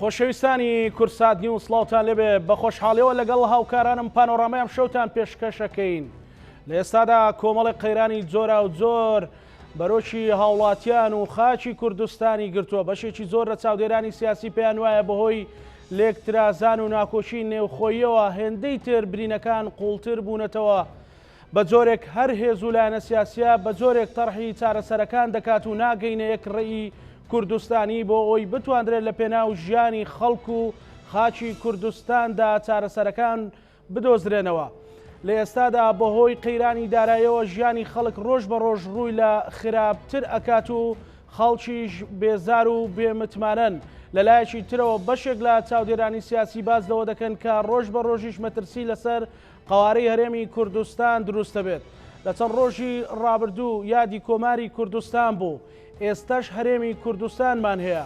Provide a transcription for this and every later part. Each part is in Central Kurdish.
خۆشەویستانی کوردسات نیوز سڵاوتان لێبێ بە خۆشحاڵیەوە لەگەڵ هاوکارانم پانۆرامای ئەم شەوتان پێشکەشەکەین لە ئێستادا کۆمەڵی قەیرانی جۆرا و جۆر بەرۆکی هاوڵاتیان و خاکی کوردستانی گرتووە بەشێکی زۆر لە چاودێرانی سیاسی پێیان وایە بەهۆی لێکترازان و ناکۆکی نێوخۆییەوە هێندەی تر برینەکان قوڵتر بوونەتەوە بە جۆرێک هەر هێز و لایەنە سیاسیە بە جۆرێک تەرحی چارەسەرەکان دەکات و ناگەینە یەک ڕێی کوردستانی بۆ ئەوەی بتواندرێت لە پێناو ژیانی خەڵک و خاکی کوردستاندا چارەسەرەکان بدۆزرێنەوە. لە ئێستادا بەهۆی قەیرانی دارایەوە ژیانی خەڵک ڕۆژ بە ڕۆژ ڕووی لە خراپتر ئەکات و خەڵکیش بێزار و بێ متمانەن. لە لایەکی ترەوە بەشێک لە چاودێرانی سیاسی باس لەوە دەکەن کە ڕۆژ بە ڕۆژیش مەترسی لەسەر قەوارەی هەرێمی کوردستان دروست دەبێت. لە چەند ڕۆژی ڕابردوو یادی کۆماری کوردستان بوو، ئێستەش هەرێمی کوردستانمان هەیە.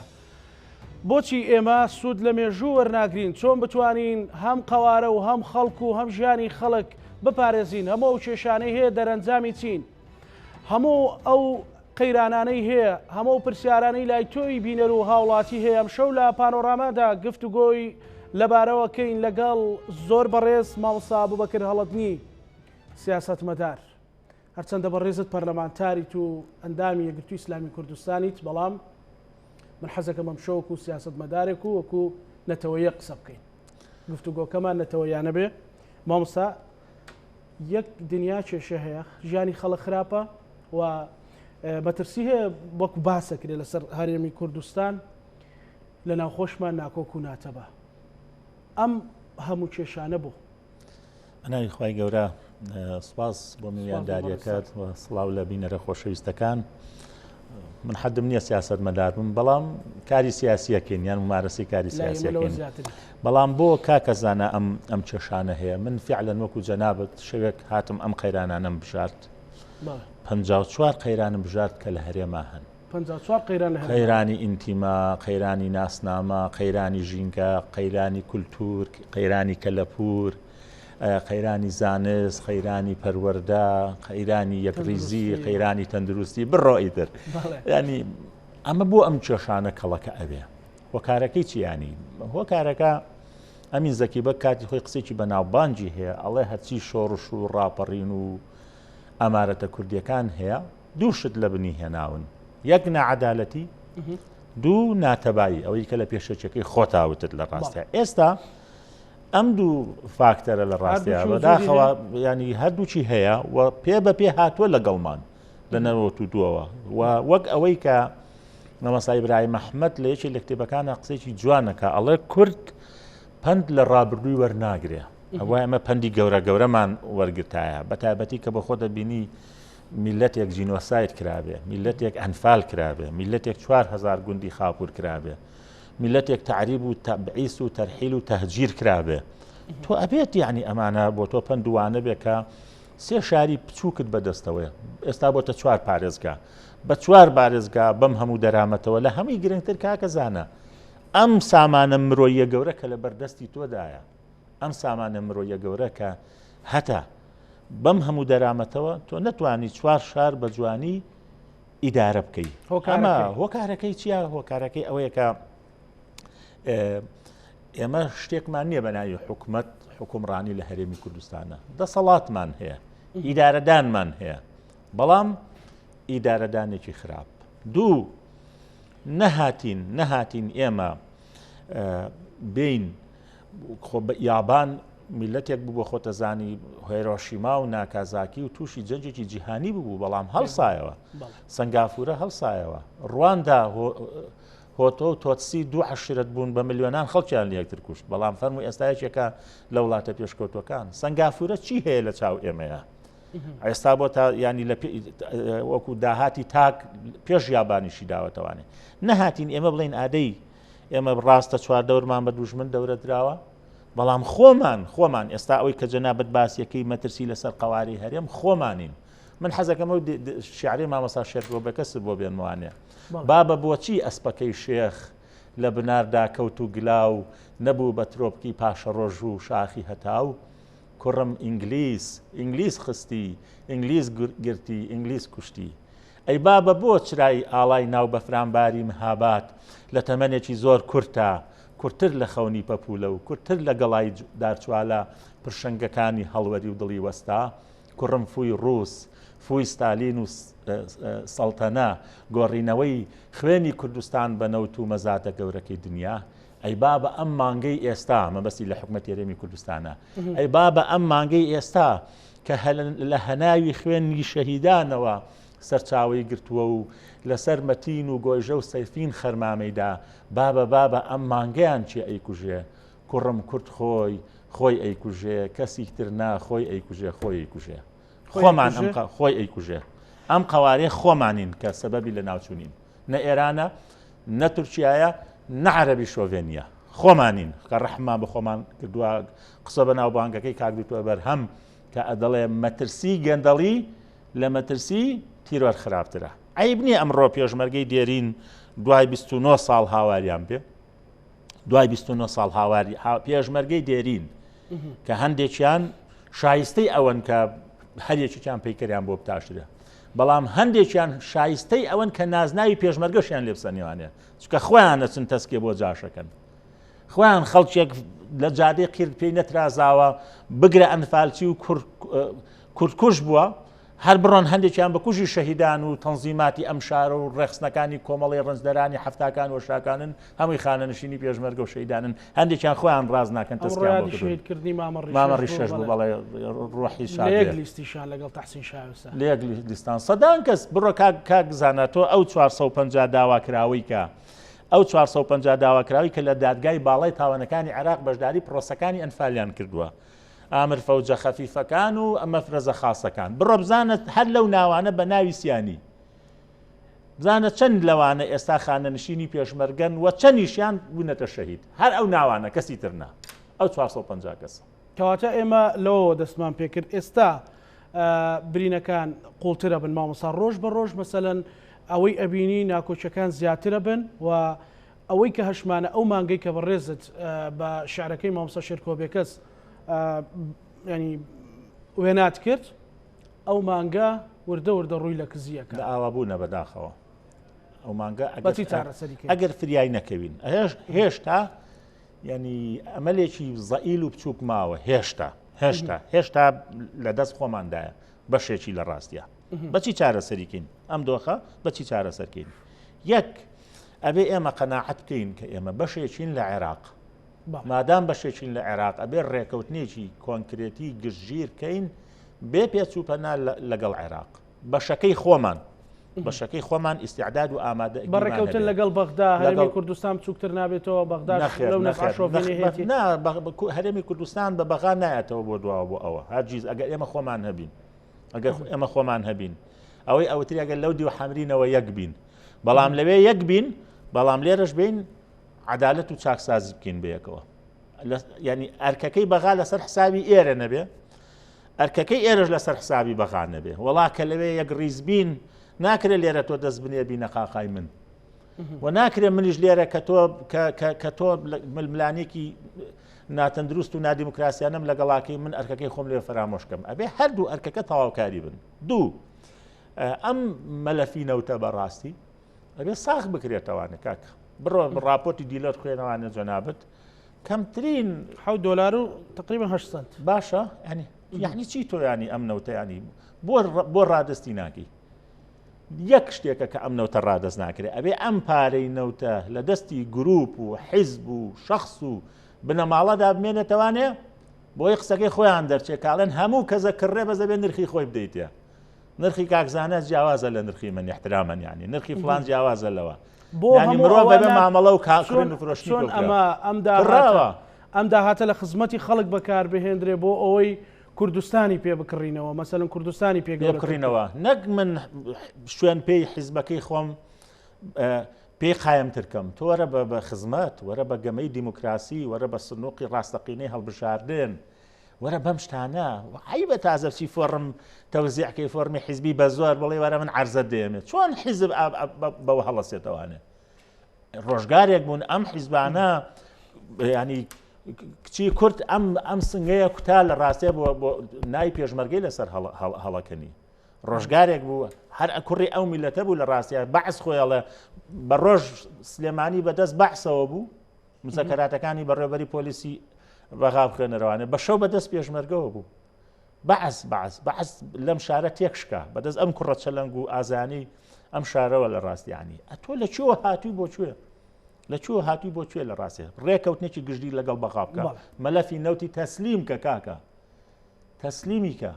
بۆچی ئێمە سوود لە مێژوو وەرناگرین؟ چۆن بتوانین هەم قەوارە و هەم خەڵک و هەم ژیانی خەڵک بپارێزین؟ هەموو ئەو کێشانەی هەیە دەرەنجامی چین؟ هەموو ئەو قەیرانانەی هەیە، هەموو ئەو پرسیارانەی لای تۆی بینەر و هاوڵاتی هەیە، ئەمشەو لە پانۆرامادا گفتوگۆی لەبارەوە کەین لەگەڵ زۆر بەڕێز مامۆستا ئەبوبەکر هەڵەدنی سیاسەتمەدار. هەرچەندە بەڕێزت پەرلەمانتاریت و ئەندامی یەکگرتووی ئیسلامی کوردستانیت، بەڵام من حەزەکەم ئەمشەو وەکو سیاسەتمەدارێک و وەکو نەتەوەیەک قسە بکەین. گفتوگۆکەمان نەتەوەیانە بێ. مامۆستا یەک دنیا کێشە هەیە، ژیانی خەڵک خراپە و مەترسی هەیە وەکو باسەکرێ لەسەر هەرێمی کوردستان لە ناوخۆشمان ناکۆک و ناتەبا. ئەم هەموو کێشانە بۆ؟ بەناوی خوای گەورە سپاس بۆ میوانداریەکەت و سڵاو لە بینەرە خۆشەویستەکان. من حەدم نییە سیاست مەدار بم بەڵام کاری سیاسیەکەین یان ممارەسی کاری سیاسیەکەین بەڵام بۆ کاکە زانا ئەم ئەم کێشانە هەیە من فعلەن وەکو جەنابت شەوێک هاتم ئەم قەیرانانەم بژارد 54 قەیرانم بژارد کە لە هەرێما هەن قەیرانی ئینتیما، قەیرانی ناسنامە، قەیرانی ژینگە، قەیرانی کولتوور، قەیرانی کەلەپوور، قەیرانی زانست، قەیرانی پەروەردە، قەیرانی یەکڕیزی، قەیرانی تەندروستی، بڕۆ ئیتر. ینی ئەمە بۆ ئەم کێشانە کەڵەکە ئەبێ. هۆکارەکەی چیانی؟ هۆکارەکە ئەمین زەکی بەگ کاتی خۆی قسێکی بەناوبانگی هەیە ئەڵێ هەرچی شۆڕش و ڕاپەڕین و ئەمارەتە کوردیەکان هەیە دوو شت لە بنی هێناون یەک ناعەدالەتی دوو ناتەبایی ئەوەی کە لە پێشەکیەکەی خۆتا وتت لە ڕاستە ئێستا ئەم دوو فاکتەرە لە ڕاستیا بەداخەوە ینی هەردووچی هەیە و پێ بە پێ هاتووە لەگەڵمان لە نەوەت و دووەوە و وەک ئەوەی کە مامۆستا ئیبراهیم ئەحمەد لە یەکێک لە کتێبەکانە قسێکی جوانەکە ئەڵێ کورد پەند لە ڕابردووی وەرناگرێ ئەوە ئەمە پەندی گەورە گەورەمان وەرگتایە بە تایبەتی کە بە خۆ دەبینی میللەتێک جینۆساید کرابێ، میللەتێک ئەنفال کرابێ، میللەتێک 4000 گوندی خاپوور کرابێ، میللەتێک تەعریب و تەبعیس و تەرحیل و تەهجیر کرابێ، تۆ ئەبێت یعنی ئەمانە بۆ تۆ پەندوانە بێ کە سێ شاری بچووکت بەدەستەوەیە ئێستا بۆتە چوار پارێزگا بە چوار بارێزگا بەم هەموو دەرامەتەوە لە هەمووی گرنگتر کاکە زانە ئەم سامانە مرۆیە گەورە کە لە بەردەستی تۆدایە ئەم سامانە مرۆیە گەورە کە هەتە بەم هەموو دەرامەتەوە تۆ نەتوانی چوار شار بە جوانی ئیدارە بکەی ئەمە هۆکارەکەی چییە هۆکارەکەی ئەوەیە کە ئێمە شتێکمان نییە بە ناوی حکومت حکومڕانی لە هەرێمی کوردستانە دەسەڵاتمان هەیە ئیدارەدانمان هەیە بەڵام ئیدارەدانێکی خراپ دوو نەهاتین نەهاتین ئێمە بین خۆ یابان میللەتێک بوو بۆ خۆتەزانی هێرۆشیما و ناکازاکی و تووشی جەنگێکی جیهانی ببوو بەڵام هەڵسایەوە سنگافورە هەڵسایەوە ڕواندا هۆتۆ و تۆتسی دوو عشرەت بوون بە ملیۆنان خەڵکیان لە یەکتر کوشت بەڵام فەرمو ئێستا یەکێکە لە وڵاتە پێشکەوتوەکان سنگافورە چی هەیە لە چاو ئێمەیە ئێستا بۆ تا ینی لە وەکو داهاتی تاک پێش یابانیشی داوەتەوانێ نەهاتین ئێمە بڵین ئادەی ئێمە ڕاستە چواردەورمان بە دوژمن دەورە دراوە بەڵام خۆمان خۆمان ئێستا ئەوەی کە جەنابەت باسیەکەی مەترسی لەسەر قەواری هەرێم خۆمانین من حەزەکەم ئەو شعری مامۆستا شێرکۆ بەکەس بۆ بێنموانێ بابە بۆچی ئەسپەکەی شێخ لە بناردا کەوت و گلاو نەبوو بە ترۆپکی پاشەڕۆژ و شاخی هەتاو کوڕم ئینگلیس ئینگلیس خستی ئینگلیس گرتی ئینگلیس کوشتی ئەی بابە بۆ چرای ئاڵای ناو بەفرانباری مهاباد لە تەمەنێکی زۆر کورتا؟ کورتتر لە خەونی پەپوولە و کورتتر لە گەڵای دارچوالە پرشنگەکانی هەڵوەری و دڵی وەستا. کوڕم فووی ڕووس، فووی ستالین و سەڵتەنە، گۆڕینەوەی خوێنی کوردستان بە نەوت و مەزاتە گەورەکەی دنیا. ئەی بابە ئەم مانگەی ئێستا، مەبەستی لە حکومەتی هەرێمی کوردستانە، ئەی بابە ئەم مانگەی ئێستا کە لە هەناوی خوێنی شەهیدانەوە سەرچاوەی گرتووە و لەسەر مەتین و گۆیژە و سەیفین خەرمامەیدا، بابە بابە ئەم مانگەیان کێ ئەیکوژێ؟ کوڕم کورد خۆی خۆی ئەیکوژێ کەسی تر نا خۆی ئەیکوژێ خۆی ئەیکوژێ خۆمان ئەم خۆی ئەیکوژێ ئەم قەوارەی خۆمانین کە سەبەبی لە ناوچوونین نە ئێرانە نە تورکیایە نە عەرەبی شۆڤێنیە خۆمانین کە ڕەحمان بە خۆمان کردووە قسە بە ناوبانگەکەی کاک دکتۆر بەرهەم کە ئەدەڵێ مەترسی گەندەڵی لە مەترسی تیرۆر خراپترە عیب نییە ئەمڕۆ پێشمەرگەی دێرین دوای 29 ساڵ هاواریان بێ دوای 29 ساڵ هاواری پێشمەرگەی دێرین کە هەندێکیان شایستەی ئەوەن کە هەرێکیان پەیکەریان بۆ بتاشرێ بەڵام هەندێکیان شایستەی ئەوەن کە نازناوی پێشمەرگەشیان لێ بسەنیوانێ چکە خۆیان نەچن تەسکێ بۆ جاشەکەن خۆیان خەڵکێک لە جادەی قیرد پێی نەترازاوە بگرە ئەنفالچی و کوردکوش بووە هەر بڕۆن هەندێکیان بە کوژی شەهیدان و تەنزیماتی ئەم شارە و ڕێکخستنەکانی کۆمەڵی ڕەنجدەرانی حەفتاکان و هەشتاکانن، هەمووی خانەنشینی پێشمەرگە و شەهیدانن، هەندێکیان خۆیان ڕاست ناکەن ئەمڕۆ تەسکیان بۆ یادی کردوون. شەهیدکردنی مامە مامە ڕیشەش ڕیشەش بوو، بوو، بەڵێ. بەڵێ ڕۆحی لە شاد یەک بێ. لیستیشان لەگەڵ تەحسین شایۆسە. لە یەک لیستان سەدان کەس، بڕۆ کاک کاک زانا تۆ ئەو 450 داواکراوەی کە ئەو 450 داواکراوەی کە لە دادگای باڵای تاوانەکانی عێراق بەشداری پرۆسەکانی ئەنفالیان کردووە، ئامر فەوجە خەفیفەکان و مەفرەزە خاسەکان بڕۆ بزانە هەر لەو ناوانە بە ناوی سیانی بزانە چەند لەوانە ئێستا خانەنشینی پێشمەرگەن و چەندیشیان بوونەتە شەهید هەر ئەو ناوانە کەسی تر نا ئەو 450 کەسە. کەواتە ئێمە لەوەوە دەستمان پێکرد ئێستا برینەکان قوڵترە بن مامۆستا ڕۆژ بە ڕۆژ مەسەلەن ئەوەی ئەبینی ناکۆکیەکان زیاترە بن و ئەوەی کە هەشمانە ئەو مانگەی کە بەڕێزت بە شعرەکەی مامۆستا شێرکۆ بێکەس ینی وێنات کرد ئەو مانگە وردە وردە ڕووی لە کزیەکە لە ئاوابوونە بەداخەوە ئەو مانگە بەچی چارەسەری ئەگەر فریای نەکەوین هێشتا ینی ئەمەلێکی زەئیل و بچووک ماوە هێشتا هێشتا هێشتا لە دەست خۆماندایە بەشێکی لە ڕاستە بەچی چارەسەریکەین ئەم دۆخە بەچی چارەسەرکەین یەک ئەبێ ئێمە قەناعەت بکەین کە ئێمە بەشێکین لە عێراق. مادام بەشێکین لە عێراق ئەبێ ڕێکەوتنێکی کۆنکرێتی گشتگیر کەین بێ پێچ و پەنا لەگەڵ عێراق. بەشەکەی خۆمان بەشەکەی خۆمان ئیسیعداد و ئامادە بەڕێکەوتن لەگەڵ بەغدا هەرێمی کوردستان بچووکتر نابێتەوە بەغدا هەرێمی کوردستان بە بەغا نایەتەوە بۆ دواوە بۆ ئەوە هەرگیز ئەگەر ئێمە خۆمان هەبین ئەگەر ئێمە خۆمان هەبین ئەوەی ئەوتری ئەگەر لەو دیو حەمرینەوە یەک بین بەڵام لەوێ یەک بین بەڵام لێرەش بین عدالەت و چاکسازی بکەین بەیەکەوە ینی ئەرکەکەی بەغا لەسەر حسابی ئێرە نەبێ ئەرکەکەی ئێرەش لەسەر حسابی بەغا نەبێ وەڵا کە لەوێ یەک ڕیزبین ناکرێت لێرە تۆ دەست بنێ بینە قاقای من و ناکرێت منیش لێرە کە تۆ کە تۆ ململانێکی ناتەندروست و نادیموکراسیانم لەگەڵاکەی من ئەرکەکەی خۆم لێ فەرامۆشکەم ئەبێ هەردوو ئەرکەکە تەواوکاری بن دوو ئەم مەلەفی نەوتە بەڕاستی ئەبێ ساخ بکرێتەوانە کاک بڕۆ راپۆرتی دیلۆت خوێنەوانە جەنابەت کەمترین حەوت دۆلار و تقریبا 8 سنت باشە ینی یعنی چی تۆیانی ئەم نەوتەیانی بۆ بۆ ڕادستی ناکەی یەک شتێکە کە ئەم نەوتە ڕادەست ناکرێت ئەبێ ئەم پارەی نەوتە لە دەستی گروپ و حیزب و شخص و بنەماڵەدا بمێنێتەوانێ بۆی قسەکەی خۆیان دەرچێ کاڵێن هەموو کەزە کڕێ بەزە بێ نرخی خۆی بدەیتێ نرخی کاک زانا جیاوازە لە نرخی من احتراما یعنی نرخی فلان جیاوازە لەوە بۆ یعنی هەموو مرۆڤ بەبێ ئەوانە مامەڵە و کاکڕین چۆن و فرۆشتنی چۆن پێ بکرا. ئەمە ئەم داهاتە کڕاوە. ئەم داهاتە لە خزمەتی خەڵک بەکاربهێندرێ بۆ ئەوەی کوردستانی پێ بکڕینەوە مەسەلەن کوردستانی پێ پێ گەورەتر بکەین. بکڕینەوە نەک من شوێن پێی حیزبەکەی خۆم پێی قایمتر کەم تۆ وەرە بە بە خزمەت وەرە بە گەمەی دیموکراسی وەرە بە سنووقی ڕاستەقینەی هەڵبژاردن وەرە بەم شتانە عیبە تازە بچی فۆڕم تەوزیعکەی فۆرمی حیزبی بە زۆر بڵێ وەرە من عەرزە دێمێ چۆن حیزب بەوە هەڵەسێتەوانێ ڕۆژگارێک بوون ئەم حیزبانە ینی کچی کورد ئەم ئەم سنگەیە کوتا لە ڕاستێ بۆ نای پێشمەرگەی لەسەر هەڵەکەنی ڕۆژگارێک بوو هەر کوڕی ئەو میلەتە بوو لە ڕاستە بەعس خۆیڵێ بە ڕۆژ سلێمانی بەدەست بەعسەوە بوو. مزەکەراتەکانی بەڕێوەبەری پۆلیسی بەغا بخوێنەرەوانێ بە شەو بەدەست پێشمەرگەوە بوو. بەعس بەعس بەعس لەم شارە تێکشکا بەدەست ئەم کوڕە چەلەنگ و ئازانی ئەم شارەوە لە ڕاستیانی ئەتۆ لە کوێوە هاتووی بۆ کوێ لە کوێوە هاتووی بۆ کوێ لە ڕاستێ ڕێکەوتنێکی گشتی لەگەڵ بەغا بکە مەلەفی نەوتی تەسلیم کە کاکە تەسلیمی کە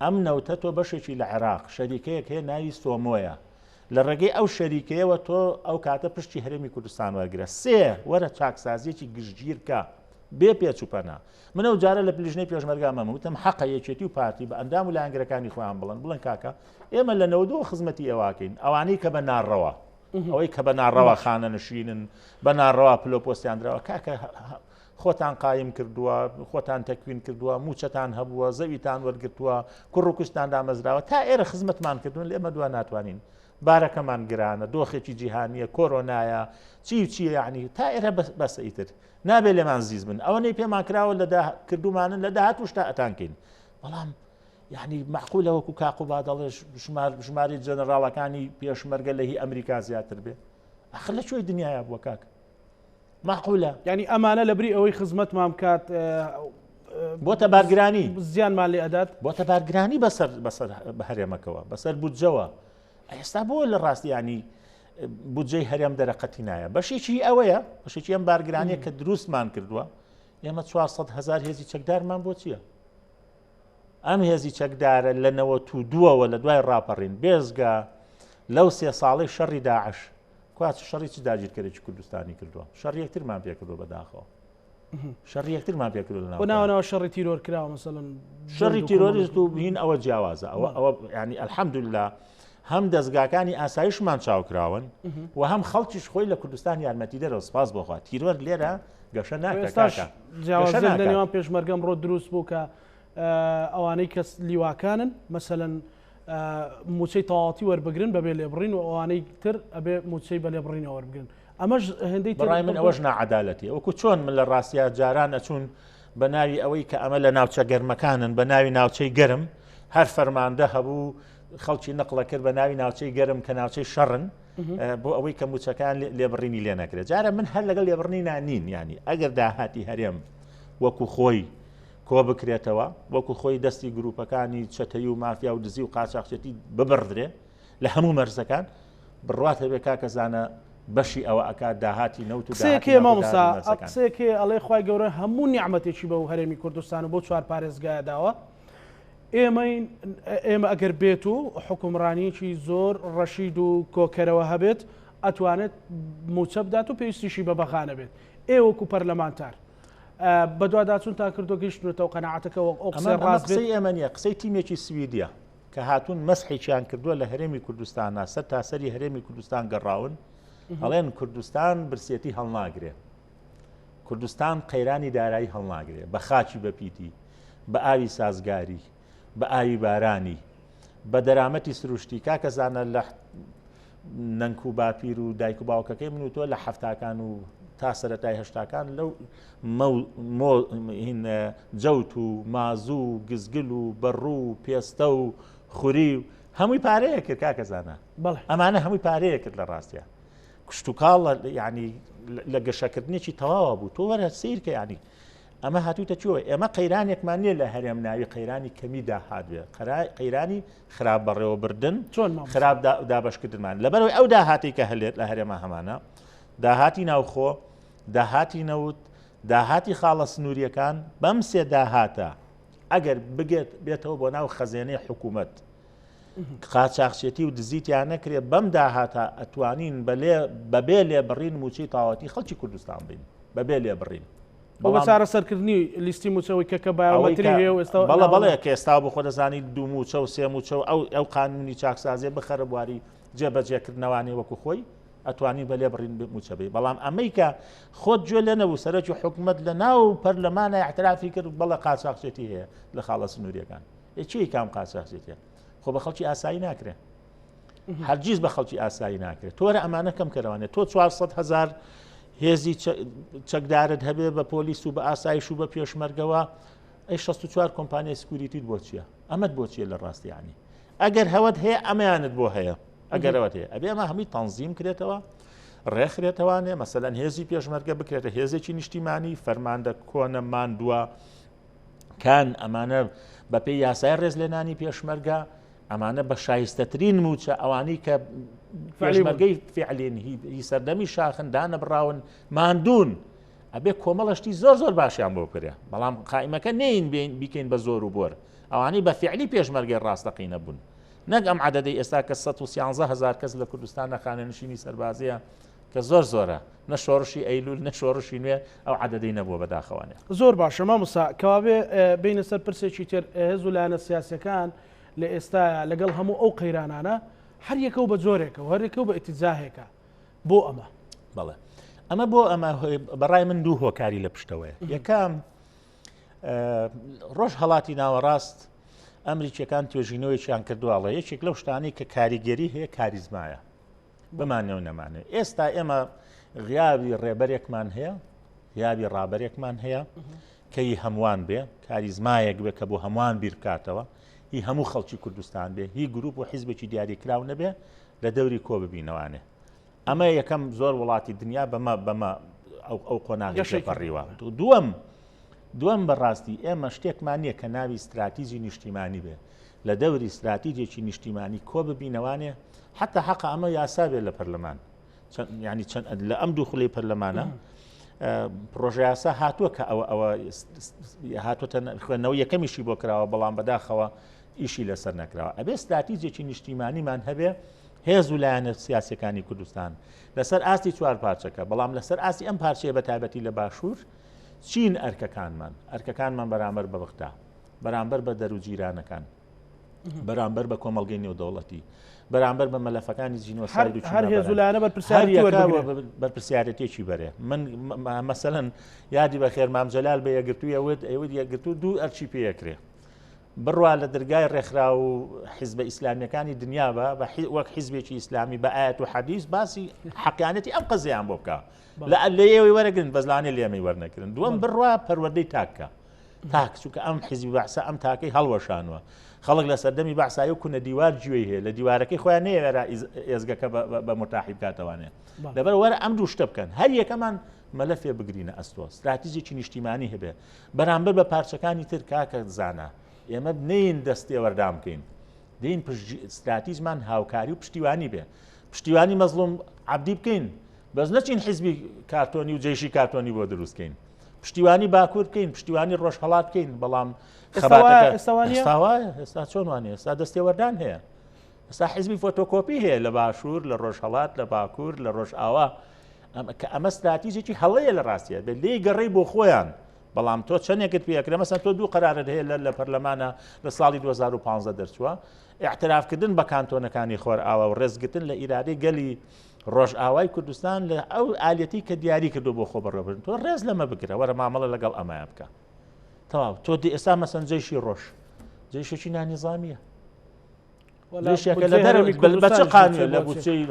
ئەم نەوتە تۆ بەشێکی لە عێراق شەریکەیەک هەیە ناوی سۆمۆیە لە ڕێگەی ئەو شەریکەیەوە تۆ ئەو کاتە پشتی هەرێمی کوردستان وەرگرە سێ وەرە چاکسازیەکی گشتگیر کە بێ پێچ و پەنا من ئەو جارە لە لیژنەی پێشمەرگە ئەمەم وتم حەقە یەکێتی و پارتی بە ئەندام و لایەنگرەکانی خۆیان بڵن بڵێن کاکە ئێمە لە نەوەدەوە خزمەتی ئێواکەین ئەوانەی کە بە ناڕەوا ئەوەی کە بە ناڕەوا خانە نشینن بە ناڕەوا پلۆ پۆستیان دراوە کاکە خۆتان قایم کردووە خۆتان تەکوین کردووە موچەتان هەبووە زەویتان وەرگتووە کوڕ و کوشتان دامەزراوە تا ئێرە خزمەتمان کردوون لە ئێمە دوا ناتوانین بارەکەمان گرانە دۆخێکی جیهانیە کۆرۆنایە چی و چیە یعنی تا ئێرە بەسە ئیتر نابێ لێمان زیز بن ئەوەنەی پێمان کراوە لە کردومانن لە داهاتوش تا ئەتانکەین بەڵام یعنی معقولە وەکو کاقوبا دەڵێ ژمار ژماری جەنەراڵەکانی پێشمەرگە لە هی ئەمریکا زیاتر بێ ئەخر لە کوێی دنیاە بووە کاک معقولە یعنی ئەمانە لە بری ئەوەی خزمەتمان بکات بۆتە بارگرانی زیانمان لێ ئەدات بۆتە بارگرانی بەسەر بەسەر هەرێمەکەوە بەسەر بودجەوە ئێستا بۆ لە ڕاستی ینی بودجەی هەرێم دەرەقەتی نایە بەشێکی ئەوەیە بەشێکی ئەم بارگرانیە کە دروستمان کردووە ئێمە 400 هزار هێزی چەکدارمان بۆ چییە؟ ئەم هێزی چەکدارە لە نەوە تو دووەوە لە دوای ڕاپەڕین بێزگە لەو سێ ساڵەی شەڕی داعش کواچ شەڕی چ داگیرکەرێکی کوردستانی کردووە شەڕ یەکترمان پێکردووە بەداخەوە شەڕی یەکترمان پێکردووە لە ناوەوە شەڕی تیرۆر کراوە مەسەلەن شەڕی تیرۆریست و هین ئەوە جیاوازە ئەوە ئەوە ینی الحەمدلله هەم دەستگاکانی ئاسایشمان چاوکراون و هەم خەڵکیش خۆی لە کوردستان یارمەتی دەرەوە سپاس بۆخوا تیرۆر لێرە گەشە ناکە نێوان پێشمەرگەم ڕۆ دروست بوو کە ئەوانەی کەس لیواکانن مەسەەن موچەی تەواتی وەربگرن بەبێ لێبڕین و ئەوانەی تر ئەبێ موچەی بە لێبڕینەوە وەربگرن ئەمەش هێندەی بەڕای من ئەوەش ناعەدالەتی وەکو چۆن من لە ڕاستیا جاران ئەچوون بە ناوی ئەوەی کە ئەمە لە ناوچە گەرمەکانن بە ناوی ناوچەی گەرم هەر فەرماندە هەبوو خەڵکی نەقڵە کرد بە ناوی ناوچەی گەرم کە ناوچەی شەڕن بۆ ئەوەی کە موچەکان لێبڕینی لێ نەکرێت جارە من هەر لەگەڵ لێبڕنی نانین ینی ئەگەر داهاتی هەرێم وەکو خۆی کۆ بکرێتەوە وەکو خۆی دەستی گروپەکانی چەتەی و مافیا و دزی و قاچاخچێتی ببڕدرێ لە هەموو مەرزەکان بڕوات هەبێ کاکە زانا بەشی ئەوە ئەکات داهاتی نەوت و قسەیەک هەیە مامۆستا قسەیەک هەیە ئەڵێ خوای گەورە هەموو نیعمەتێکی بەو هەرێمی کوردستان و بۆ چوار پارێزگایە داوە ئێمەین ئێمە ئەگەر بێت و حکومڕانیەکی زۆر ڕەشید و کۆکەرەوە هەبێت ئەتوانێت موچە بدات و پێویستیشی بە بەغا نەبێت ئێ وەکو پەرلەمانتار بەدواداچوونتان کردو گەیشتونەتەوە قەناعەتەکە وەک ئەو قسەی ڕاست بێت قسەی ئێمە نییە قسەی تیمێکی سویدیە کە هاتوون مەسحێکیان کردووە لە هەرێمی کوردستانا سەر تاسەری هەرێمی کوردستان گەڕاون ئەڵێن کوردستان برسێتی هەڵناگرێ کوردستان قەیرانی دارایی هەڵناگرێ بە خاکی بەپیتی بە ئاوی سازگاری بە ئاوی بارانی بە دەرامەتی سروشتی کاکە زانە لە نەنک و باپیر و دایک و باوکەکەی من و تۆ لە حەفتاکان و تا سەرەتای هەشتاکان لەو جەوت و مازوو و گزگل و بەڕوو و پێستە و خوری و هەمووی پارەیە کرد کاکە زانا ئەمانە هەمووی پارەیە کرد لە ڕاستە کشتتوکاڵ ینی لە گەشەکردنێکی تەواوە بوو تۆ وەرە سیرکە ینی ئەمە هاتووتە کوێوە؟ ئێمە قەیرانێکمان نییە لە هەرێم ناوی قەیرانی کەمی داهات بێ، قەیرانی خراپ بەڕێوەبردن، خراپ دابەشکردنمان. لەبەرئەوەی ئەو داهاتەی کە هەلێت لە هەرێما هەمانە، داهاتی ناوخۆ، داهاتی نەوت، داهاتی خاڵە سنوورییەکان، بەم سێ داهاتە ئەگەر بگێت بێتەوە بۆ ناو خەزێنەی حکوومەت، قاچاخچێتی و دزی تیا نەکرێ، بەم داهاتە ئەتوانین بەبێ لێبڕین مووچەی تاواتی خەڵکی کوردستان بین، بەبێ لێبڕین. بۆ بە چارەسەرکردنی لیستی مووچەوەی کە کە بایۆمەتری هەیە و ئێستا بەڵێ بەڵێ کە ئێستا بۆ خۆ دەزانی دوو مووچە و سێ مووچە و ئەو ئەو قانونی چاکسازیە بخەرە بواری جێبەجێکردنەوانی وەکو خۆی ئەتوانی بە لێبڕین مووچە بی بەڵام ئەمەی کە خۆت گوێ لێ نەبوو سەرۆکی حکومەت لە ناو پەرلەمانە اعترافی کرد بەڵێ قاچاخچێتی هەیە لە خاڵە سنووریەکان ئێ چی کام قاچاخچێتیە خۆ بە خەڵکی ئاسایی ناکرێ هەرگیز بە خەڵکی ئاسایی ناکرێت تۆرە ئەمانە کەم کەرەوانێت تۆ 400 هزار هێزی چەکدارت هەبێ بە پۆلیس و بە ئاسایش و بە پێشمەرگەوە ئەی 64 کۆمپانیای security ت بۆ چییە ئەمەت بۆ چییە لە ڕاستیانی ئەگەر هەوت هەیە ئەمەیانت بۆ هەیە ئەگەرەوەت هەیە ئەبێ ئەمە هەمووی تەنزیم کرێتەوە. ڕێکخرێتەوانێ، مەسەلەن هێزی پێشمەرگە بکرێتە هێزێکی نیشتیمانی، فەرماندە کۆنە ماندووە کان ئەمانە بەپێی یاسای ڕێزلێنانی پێشمەرگە ئەمانە بە شایستەترین موچە ئەوانەی کە پێشمەرگەی فعلین هی سەردەمی شاخن دانەبڕاون ماندوون ئەبێ کۆمەڵە شتی زۆر زۆر باشیان بۆ بکرێ بەڵام قائیمەکە نین بین بیکەین بە زۆر و بۆر ئەوانەی بە فعلی پێشمەرگەی ڕاستەقینە بوون نەک ئەم عەدەدەی ئێستا کە 113 هزار کەس لە کوردستان لە خانەنشینی سەربازیە کە زۆر زۆرە نە شۆڕشی ئەیلول نە شۆڕشی نوێ ئەو عەدەدەی نەبووە بەداخەوانێ. زۆر باشە مامۆستا کەوابێ بینە سەر پرسێکی تر هێز و لایەنە سیاسەکان لە ئێستایا لەگەڵ هەموو ئەو قەیرانانە هەر یەکە و بە جۆرێکە و هەر یەکە و بە ئیتیجاهێکە بۆ ئەمە؟ بەڵێ ئەمە بۆ ئەمە بەڕای من دوو هۆکاری لە پشتەوەیە یەکەم ڕۆژ هەڵاتی ناوەڕاست ئەمریکیەکان توێژینەوەیان کردوواڵە یەکێک لەو شتانی کە کاریگەری هەیە کاریزمایە بمانێ و نەمانێ ئێستا ئێمە غیابی ڕێبەرێکمان هەیە غیابی ڕابەرێکمان هەیە کە هی هەمووان بێ کاریزمایەک بێ کە بۆ هەمووان بیر بکاتەوە هی هەموو خەڵکی کوردستان بێ هی گروپ و حیزبێکی دیاریکراو نەبێ لە دەوری کۆ ببینەوانێ ئەمە یەکەم زۆر وڵاتی دنیا بەمە بەمە ئەو قۆناغی پەڕیوە دووەم دووەم بەڕاستی ئێمە شتێکمان نییە کە ناوی ستراتیجی نیشتیمانی بێ لە دەوری ستراتیجێکی نیشتیمانی کۆ ببینەوانێ حتا حەقە ئەمە یاسا بێ لە پەرلەمان ینی چەند لە ئەم دوو خولەی پەرلەمانە پرۆژە یاسا هاتووە کە ئەوە ئەوە هاتوتە خوێندنەوە یەکەمیشی بۆ کراوە بەڵام بەداخەوە ئیشی لەسەر نەکراوە ئەبێ ستراتیجێکی نیشتیمانیمان هەبێ هێز و لایەنە سیاسەکانی کوردستان لەسەر ئاستی چوار پارچەکە بەڵام لەسەر ئاستی ئەم پارچەیە بە تایبەتی لە باشوور چین ئەرکەکانمان ئەرکەکانمان بەرامبەر بە بەغدا بەرامبەر بە دەر و جیرانەکان بەرامبەر بە کۆمەڵگەی نێودەوڵەتی بەرامبەر بە مەلەفەکانی جینۆساید و هەر هێز و لایەنە بەرپرسیارەتێکی بەرێ من مەسەلەن یادی بە خێر مام جەلال بە یەکگرتوویە وت ئەوت یەکگرتوو دوو ئەرچی پێیەکرێ بڕوا لە دەرگای ڕێکخرا و حیزبە ئیسلامیەکانی دنیا بە وەک حیزبێکی ئیسلامی بە ئاەت و حەدیث باسی حەقیانەتی ئەم قەزیان بۆ بکە لە لێەوەی وەرەگرن بەزلانێ لێمەی وەرنەکردن دووەم بڕوا پەروەردەی تاکە تاک چونکە ئەم حیزبی بەعسە ئەم تاکەی هەڵوەشانوە خەڵک لە سەردەمی بەعسایی و کونە دیوار گوێی هەیە لە دیوارەکەی خۆیان نەیەوێرا ئێزگەکە بە مرتاحی بکاتەوانێ لەبەر وەرە ئەم دوو شتە بکەن هەر یەکەمان مەلەفێ بگرینە ئەستۆ ستراتیجێکی نیشتیمانی هەبێ بەرامبەر بە پارچەکانی تر کاکە زانا ئێمە نین دەست تێوەردان بکەین دین ستراتیجمان هاوکاری و پشتیوانی بێ پشتیوانی مەزڵوم عبدی بکەین بەس نەچین حیزبی کارتۆنی و جەیشی کارتۆنی بۆ دروستکەین پشتیوانی باکوور بکەین پشتیوانی ڕۆژهەڵات بکەین بەڵام خەباتەکە ئێستا چۆن وانە ئێستا دەستێوەردان هەیە ئێستا حیزبی فۆتۆکۆپی هەیە لە باشوور لە ڕۆژهەڵات لە باکوور لە ڕۆژئاوا کە ئەمە ستراتیژێکی هەڵەیە لە ڕاستیە بێت لێی گەڕی بۆ خۆیان بەڵام تۆ چەندێکت پێکرێ مەسەن تۆ دوو قرارت هەیە لە پەرلەمانە لە ساڵی 2015 دەرچووە اعترافکردن بە کانتۆنەکانی خۆرئاوا و ڕێزگرتن لە ئیرادەی گەلی ڕۆژئاوای کوردستان لە ئەو ئالیەتی کە دیاری کردو بۆ خۆ بەڕێوەبردن تۆ ڕێز لەمە بگرە وەرە مامەڵە لەگەڵ ئەمایە بکە تەواو تۆ دی ئێستا مەسەن جەیشی ڕۆژ جەیشێکی نانیزامیە جەیشێکە لە دەرەوەی بە چ قانون لە بودجەی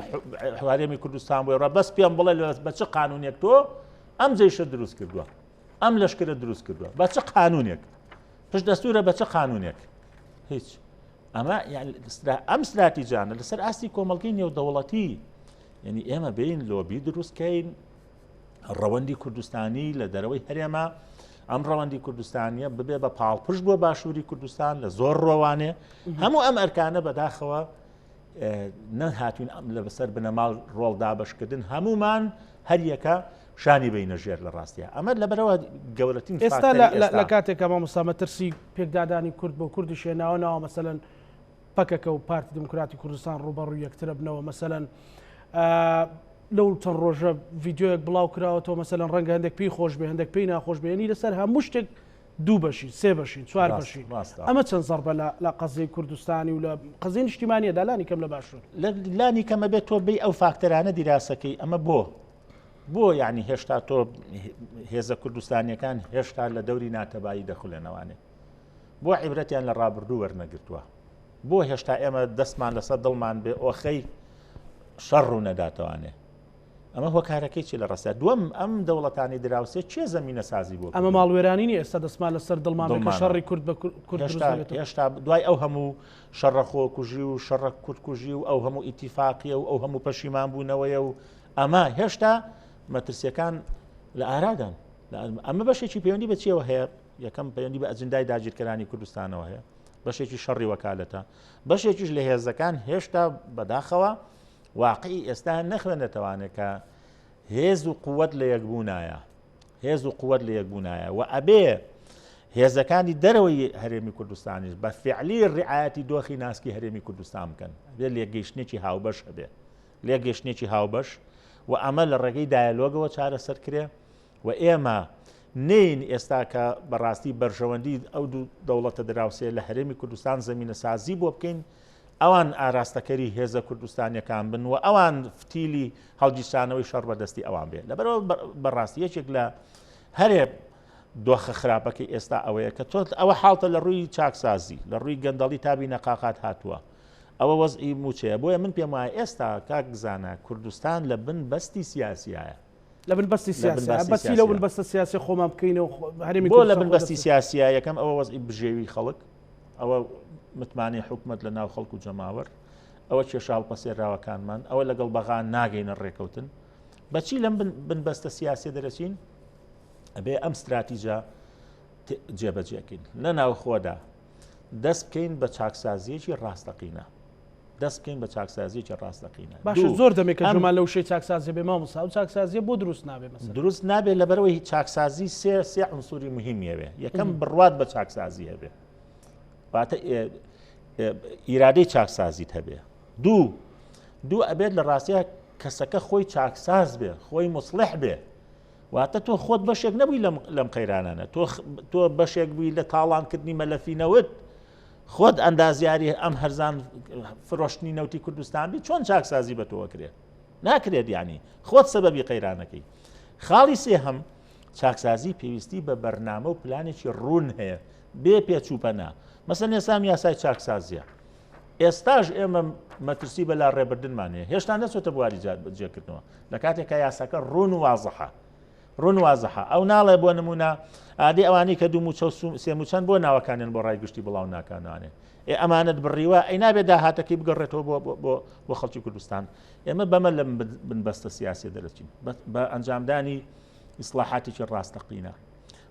هەرێمی کوردستان بۆی ڕە بەس پێم بڵێ بە چ قانونێک تۆ ئەم جەیشە دروست کردووە ئەم لەشکرە دروست کردووە بە چ قانونێک پشت دەستورە بە چ قانونێک هیچ ئەمە ئەم ستراتیجانە لەسەر ئاستی کۆمەڵگەی نێودەوڵەتی یعنی ئێمە بین لۆبی دروستکەین ڕەوەندی کوردستانی لە دەرەوەی هەرێمە ئەم ڕەوەندی کوردستانیە ببێ بە پاڵپشت بۆ باشووری کوردستان لە زۆر ڕۆوانێ هەموو ئەم ئەرکانە بەداخەوە نەهاتوین ئەم لە بەسەر بنەماڵ ڕۆڵ دابشکردن هەمومان هەریەکە شانی بینە ژێر لە ڕاستە ئەمە لەبەرەوە گەورەترین ئێستا لە کاتێکە مامۆستا مەترسی پێکدادانی کورد بۆ کوردیش هێناوە ناوە مەسەلەن پەکەکە و پارتی دیموکراتی کوردستان ڕووبەڕووی یەکترە بنەوە مەسەلەن لەو چەند ڕۆژە ڤیددیوەک بڵاو کراوەتەوە مەسەلەن ڕەنگە هەندێک پێی خۆش بێ هەندێک پێی ناخۆش بێنی لەسەر هەموو شتێک دوو بەشین سێ بەشین چوار بەشین ئەمە چەند زەربە لە قەزیەی کوردستانی و لە قەزیەی نیشتیمانیەدا لانی کەم لە باشوور لانی کەمە بێت تۆ بێ ئەو فاکتەرانە دیراسەکەی ئەمە بۆ بۆ یعنی هێشتا تۆ هێزە کوردستانیەکان هێشتا لە دەوری ناتەبایی دەخولێنەوانێ بۆ عیبرەتیان لە ڕابردوو وەرنەگرتووە بۆ هێشتا ئێمە دەستمان لەسەر دڵمان بێ ئۆخەی شەڕ ڕوو نەداتەوانێ ئەمە هۆکارەکەی چی لە ڕاستە دووەم ئەم دەوڵەتانی دراوسێ چێ زەمینە سازی بۆ ئەمە ماڵوێرانی نیە ئێستا دەستمان لەسەر دڵمان کە شەڕی کورد بە کورد هێشتا دوای ئەو هەموو شەڕە خۆکوژی و شەڕە کوردکوژی و ئەو هەموو ئیتیفاقیە و ئەو هەموو پەشیمان بوونەوەیە و ئەمە هێشتا مەترسیەکان لە ئارادان. ئەمە بەشێکی پەیوەندی بە چیەوە هەیە؟ یەکەم پەیوەندی بە ئەجندای داگیرکەرانی کوردستانەوە هەیە، بەشێکی شەڕی وەکالەتە، بەشێکیش لە هێزەکان هێشتا بەداخەوە واقعی ئێستا نەخوێنێتەوانێ کە هێز و قووەت لە یەکبوونایە هێز و قووەت لە یەکبوونایە و ئەبێ هێزەکانی دەرەوەی هەرێمی کوردستانیش بە فعلی ڕعایەتی دۆخی ناسکی هەرێمی کوردستان بکەن ئەبێ لێکگەیشتنێکی هاوبەش هەبێ لێکگەیشتنێکی هاوبەش و ئەمە لە ڕێگەی دایەلۆگەوە چارەسەر کرێ و ئێمە نین ئێستا کە بەڕاستی بەرژەوەندی ئەو دوو دەوڵەتە دراوسێ لە هەرێمی کوردستان زەمینەسازی بۆ بکەین ئەوان ئاراستەکەری هێزە کوردستانیەکان بن و ئەوان فتیلی هەڵگیرسانەوەی شەڕ بەدەستی ئەوان بێ لەبەرەوە بەڕاستی یەکێک لە هەرێ دۆخە خراپەکەی ئێستا ئەوەیە کە تۆ ئەوە حاڵتە لە ڕووی چاکسازی لە ڕووی گەندەڵی تابی نەقاقات هاتووە ئەوە وەزعی موچەیە بۆیە من پێم وایە ئێستا کاک زانا کوردستان لە بن بەستی سیاسیایە لە بن بەستی سیاسی بەسی لەو بن بەستە سیاسی خۆمان بکەینەوە هەرێمی بۆ لە بن بەستی سیاسیە یەکەم ئەوە وەزعی بژێوی خەڵک ئەوە متمانەی حکومت لە ناو خەڵک و جەماوەر ئەوە کێشە هەڵپەسێراوەکانمان ئەوە لەگەڵ بەغا ناگەینە ڕێکەوتن بەچی لەم بنبەستە سیاسیە دەرەچین ئەبێ ئەم ستراتیجە جێبەجێکەین لە ناوخۆدا دەست بکەین بە چاکسازیەکی ڕاستەقینە دەست بکەین بە چاکسازیەکی ڕاستەقینە باشە زۆر دەمێکە ژمان لەو شەی چاکسازی بێ مامۆستا ئەو چاکسازیە بۆ دروست نابێ مەسەلەن دروست نابێ لەبەرەوەی چاکسازی سێ سێ عنسوری مهمیەوێ یەکەم بڕوات بە چاکسازی هەبێ واتە ئیرادەی چاکسازیت هەبێ دوو دوو ئەبێت لە ڕاستە کەسەکە خۆی چاکساز بێ خۆی مسلح بێ واتە تۆ خۆت بەشێک نەبووی لەم قەیرانانە تۆ تۆ بەشێک بووی لە تاڵانکردنی مەلەفی نەوت خۆت ئەندازیاری ئەم هەرزان فرۆشتنی نەوتی کوردستان بی چۆن چاکسازی بە تۆوە کرێت ناکرێت ینی خۆت سەبەبی قەیرانەکەی خاڵی سێهەم چاکسازی پێویستی بە بەرنامە و پلانێکی ڕوون هەیە بێ پێچوپەنا مەسەن ئێسام یاسای چاکسازیە ئێستاش ئێمە مەترسی بەلا ڕێبردنمان هەیە هێشتا نەچۆتە بواری جێکردنەوە لە کاتێک کە یاساکە ڕوون و وازحە ڕوون وازحە ئەو ناڵێ بۆ نمونە ئادی ئەوانی کە دوو موچە و سێ موچەن بۆ ناوەکانیان بۆ ڕای گشتی بڵاو ناکانوانێ ئێ ئەمانەت بڕیوە ئەی نابێت داهاتەکەی بگەڕێتەوە بۆ بۆ بۆ خەڵکی کوردستان ئێمە بەمە لەم بنبەستە سیاسیە دەرەچین بە ئەنجامدانی ئیسلاحاتێکی ڕاستەقینە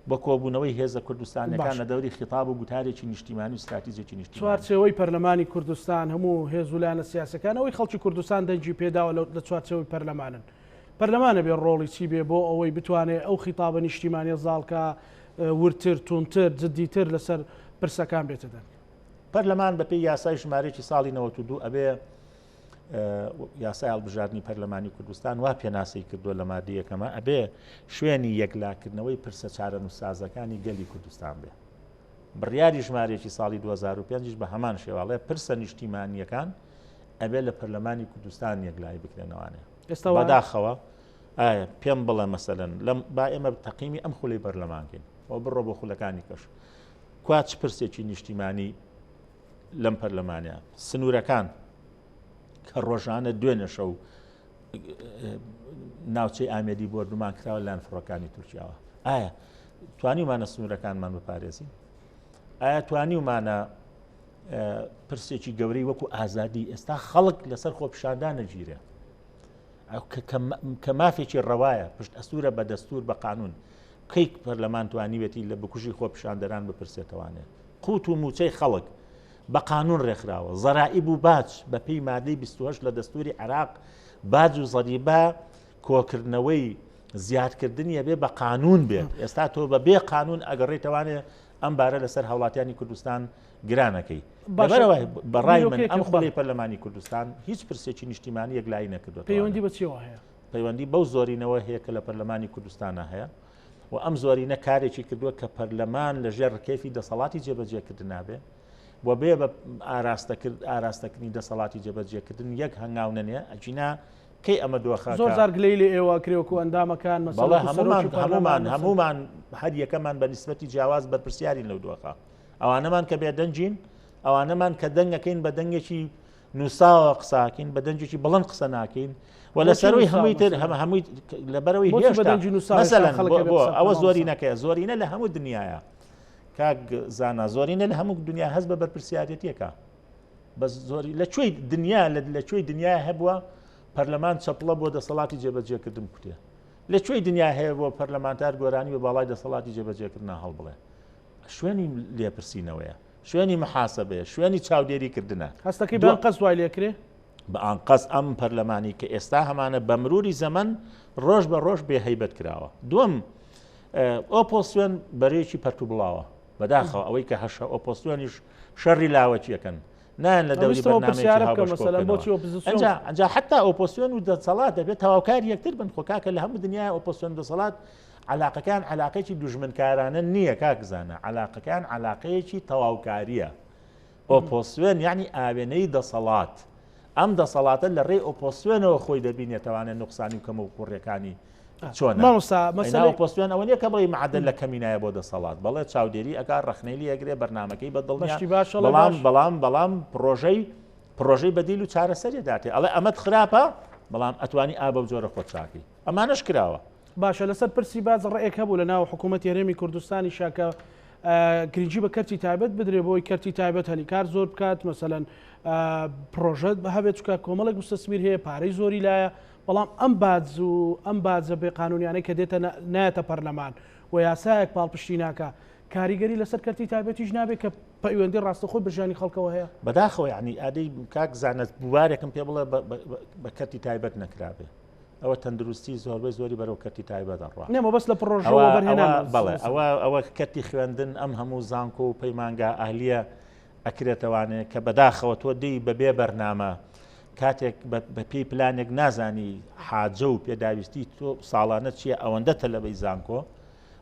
بە کۆبوونەوەی هێزە کوردستانەکان لە دەوری خیتاب و گوتارێکی نیشتیمانی و ستراتیجێکی نیشتیمانی. چوارچێوەی پەرلەمانی کوردستان هەموو هێز و لایەنە سیاسەکان ئەوەی خەڵکی کوردستان دەنگی پێداوە لە چوارچێوەی پەرلەمانن پەرلەمان ئەبێ ڕۆڵی چی بێ بۆ ئەوەی بتوانێ ئەو خیتابە نیشتیمانیە زاڵکا وردتر، توندتر، جدیتر لەسەر پرسەکان بێتە دەنگ؟ پەرلەمان بەپێی یاسای ژمارەیەکی ساڵی 92 ئەبێ یاسای هەڵبژاردنی پەرلەمانی کوردستان وا پێناسەی کردووە لە مادەی یەکەمە ئەبێ شوێنی یەکلاکردنەوەی پرسە چارەنووسسازەکانی گەلی کوردستان بێ. بڕیاری ژمارەیەکی ساڵی 2005 بە هەمان شێواڵێ پرسە نیشتیمانیەکان ئەبێ لە پەرلەمانی کوردستان یەکلایی بکرێنەوانێ ئێستا بەداخەوە ئایا پێم بڵێ مەسەلەن لەم با ئێمە تەقیمی ئەم خولەی پەرلەمانکەین و بڕۆ بۆ خولەکانی کەش کوا چ پرسێکی نیشتیمانی لەم پەرلەمانە سنوورەکان کە ڕۆژانە دوێنێ شەو ناوچەی ئامێدی بۆردومان کراوە لایەن فڕۆکانی تورکیاوە ئایا توانیمانە سنوورەکانمان بپارێزین ئایا توانیومانە پرسێکی گەورەی وەکو ئازادی ئێستا خەڵک لەسەر خۆپیشاندان نەگیرێ کە مافێکی ڕەوایە پشت ئەستورە بە دەستور بە قانون کەی پەرلەمان توانیوێتی لە بکوژی خۆپیشاندەران بپرسێتەوانێ قوت و موچەی خەڵک بە قانون ڕێکخراوە زەرائیب و باج بە پێی مادەی 28 لە دەستوری عێراق باج و زەریبە کۆکردنەوەی زیادکردنی ئەبێ بە قانون بێت ئێستا تۆ بە بێ قانون ئەگەڕێتەوانێ ئەم بارە لەسەر هاوڵاتیانی کوردستان گرانەکەی بەرەوە بەڕای من ئەم خولەی پەرلەمانی کوردستان هیچ پرسێکی نیشتیمانی یەکلایی نەکردووە پەیوەندی بە چیەوە هەیە پەیوەندی بەو زۆرینەوە هەیە کە لە پەرلەمانی کوردستانە هەیە و ئەم زۆرینە کارێکی کردووە کە پەرلەمان لە ژێر ڕکێفی دەسەڵاتی جێبەجێکردن نابێ و بێ بە ئاراستەکرد ئاراستەکردنی دەسەڵاتی جێبەجێکردن یەک هەنگاو نەنێ ئەگینا کەی ئەمە دۆخە زۆر جار گلەیی لە ئێوە کرێ وەکو ئەندامەکان مەسەلەن بەڵێ هەموومان هەموومان هەموومان هەر یەکەمان بە نیسبەتی جیاواز بەرپرسیارین لەو دۆخە ئەوانەمان کە بێدەنگین ئەوانەمان کە دەنگەکەین بە دەنگێکی نووساوە قساکەین بە دەنگێکی بڵند قسە ناکەین و لە سەروی هەمووی تر هەمە هەمووی لەبەرەوەی هێشتا بۆ ئەوە زۆرینەکەی زۆرینە لە هەموو دنیاە کاک زانا زۆرینە لە هەموو دنیا هەست بە بەرپرسیارەتیەکە بەس زۆری لە کوێی دنیا لە کوێی دنیا هەبووە پەرلەمان چەپڵە بۆ دەسەڵاتی جێبەجێکردن بکوتێ. لە کوێی دنیا هەیە بۆ پەرلەمانتار گۆرانی بە باڵای دەسەڵاتی جێبەجێکردنا هەڵبڵێ؟ شوێنی لێپرسینەوەیە، شوێنی محاسەبەیە، شوێنی چاودێری کردنە. هەستەکەی بە ئەنقەست وای لێکرێ؟ بە ئانقەست ئەم پەرلەمانی کە ئێستا هەمانە بە مروری زەمەن ڕۆژ بە ڕۆژ بێ هەیبەت کراوە. دووەم، ئۆپۆسیۆن بەرەیەکی پەرتوبڵاوە. بەداخەوە ئەوەی کە هەشە ئۆپۆسیۆنیش شەڕی لاوەکیەکەن. نایەن لە دەوری بەرنامەیەکی هاوبەش کۆبکەنەوە. ئەنجا ئەنجا حتا ئۆپۆسیۆن و دەسەڵات دەبێت تەواوکاری یەکتر بن. خۆ کاکە لە هەموو دنیای ئۆپۆسیۆن دەسەڵات علاقەکان علاقێکی دوژمنکارانە نییە کاک زانە، علاقەکان علاقەیەکی تەواوکاریە. ئۆپۆسیۆن یعنی ئاوێنەی دەسەڵات. ئەم دەسەڵاتە لە ڕێی ئۆپۆسیۆنەوە خۆی دەبینێتەوانێ نوقسانی و کەم و کوڕیەکانی چۆنە؟ مامۆستا مەسەلەی ئۆپۆزسیۆن ئەوە نییە کە بڵێی معەدەل لە کەمینایە بۆ دەسەڵات، بەڵێ چاودێری ئەکا، ڕەخنەی لێ ئەگرێ، بەرنامەکەی بە دڵ نییە، بەشتی باشە ئەڵێ بەڵام باش. بەڵام بەڵام پڕۆژەی پڕۆژەی بەدیل و چارەسەری داتێ، ئەڵێ ئەمەت خراپە بەڵام ئەتوانی ئا بەو جۆرە خۆت چاکەی، ئەمانەش کراوە. باشە لەسەر پرسی باج ڕێک هەبوو لە ناو حکوومەتی هەرێمی کوردستانیشا کە گرنگی بە کەرتی تایبەت بدرێ بۆی کەرتی تایبەت هەلی کار زۆر بکات، مەسەلەن پڕۆژە هەبێت، چونکە کۆمەڵێک مستەسمیر هەیە پارەی زۆری لایە، بەڵام ئەم باج و ئەم باجە بێ قانونیانەی کە دێتە نایەتە پەرلەمان و یاسایەک پاڵپشتی ناکا، کاریگەری لەسەر کەرتی تایبەتیش نابێت کە پەیوەندی ڕاستەوخۆی بە ژیانی خەڵکەوە هەیە؟ بەداخەوە یعنی ئادەی کاک زانست بوارێکم پێ بڵێ بە کەرتی تایبەت نەکرابێ. ئەوە تەندروستی زۆربەی زۆری بەرەو کەرتی تایبەت ئەڕوا. نە مەبەست لە پڕۆژە وەبەرهێنان بەڵێ ئەوە ئەوە کەرتی خوێندن ئەم هەموو زانکۆ و پەیمانگا ئەهلیە ئەکرێتەوانێ کە بەداخەوە تۆ دێی بەبێ بەرنامە کاتێک بە پێی پلانێک نازانی حاجە و پێداویستی تۆ ساڵانە چییە ئەوەندە تەلەبەی زانکۆ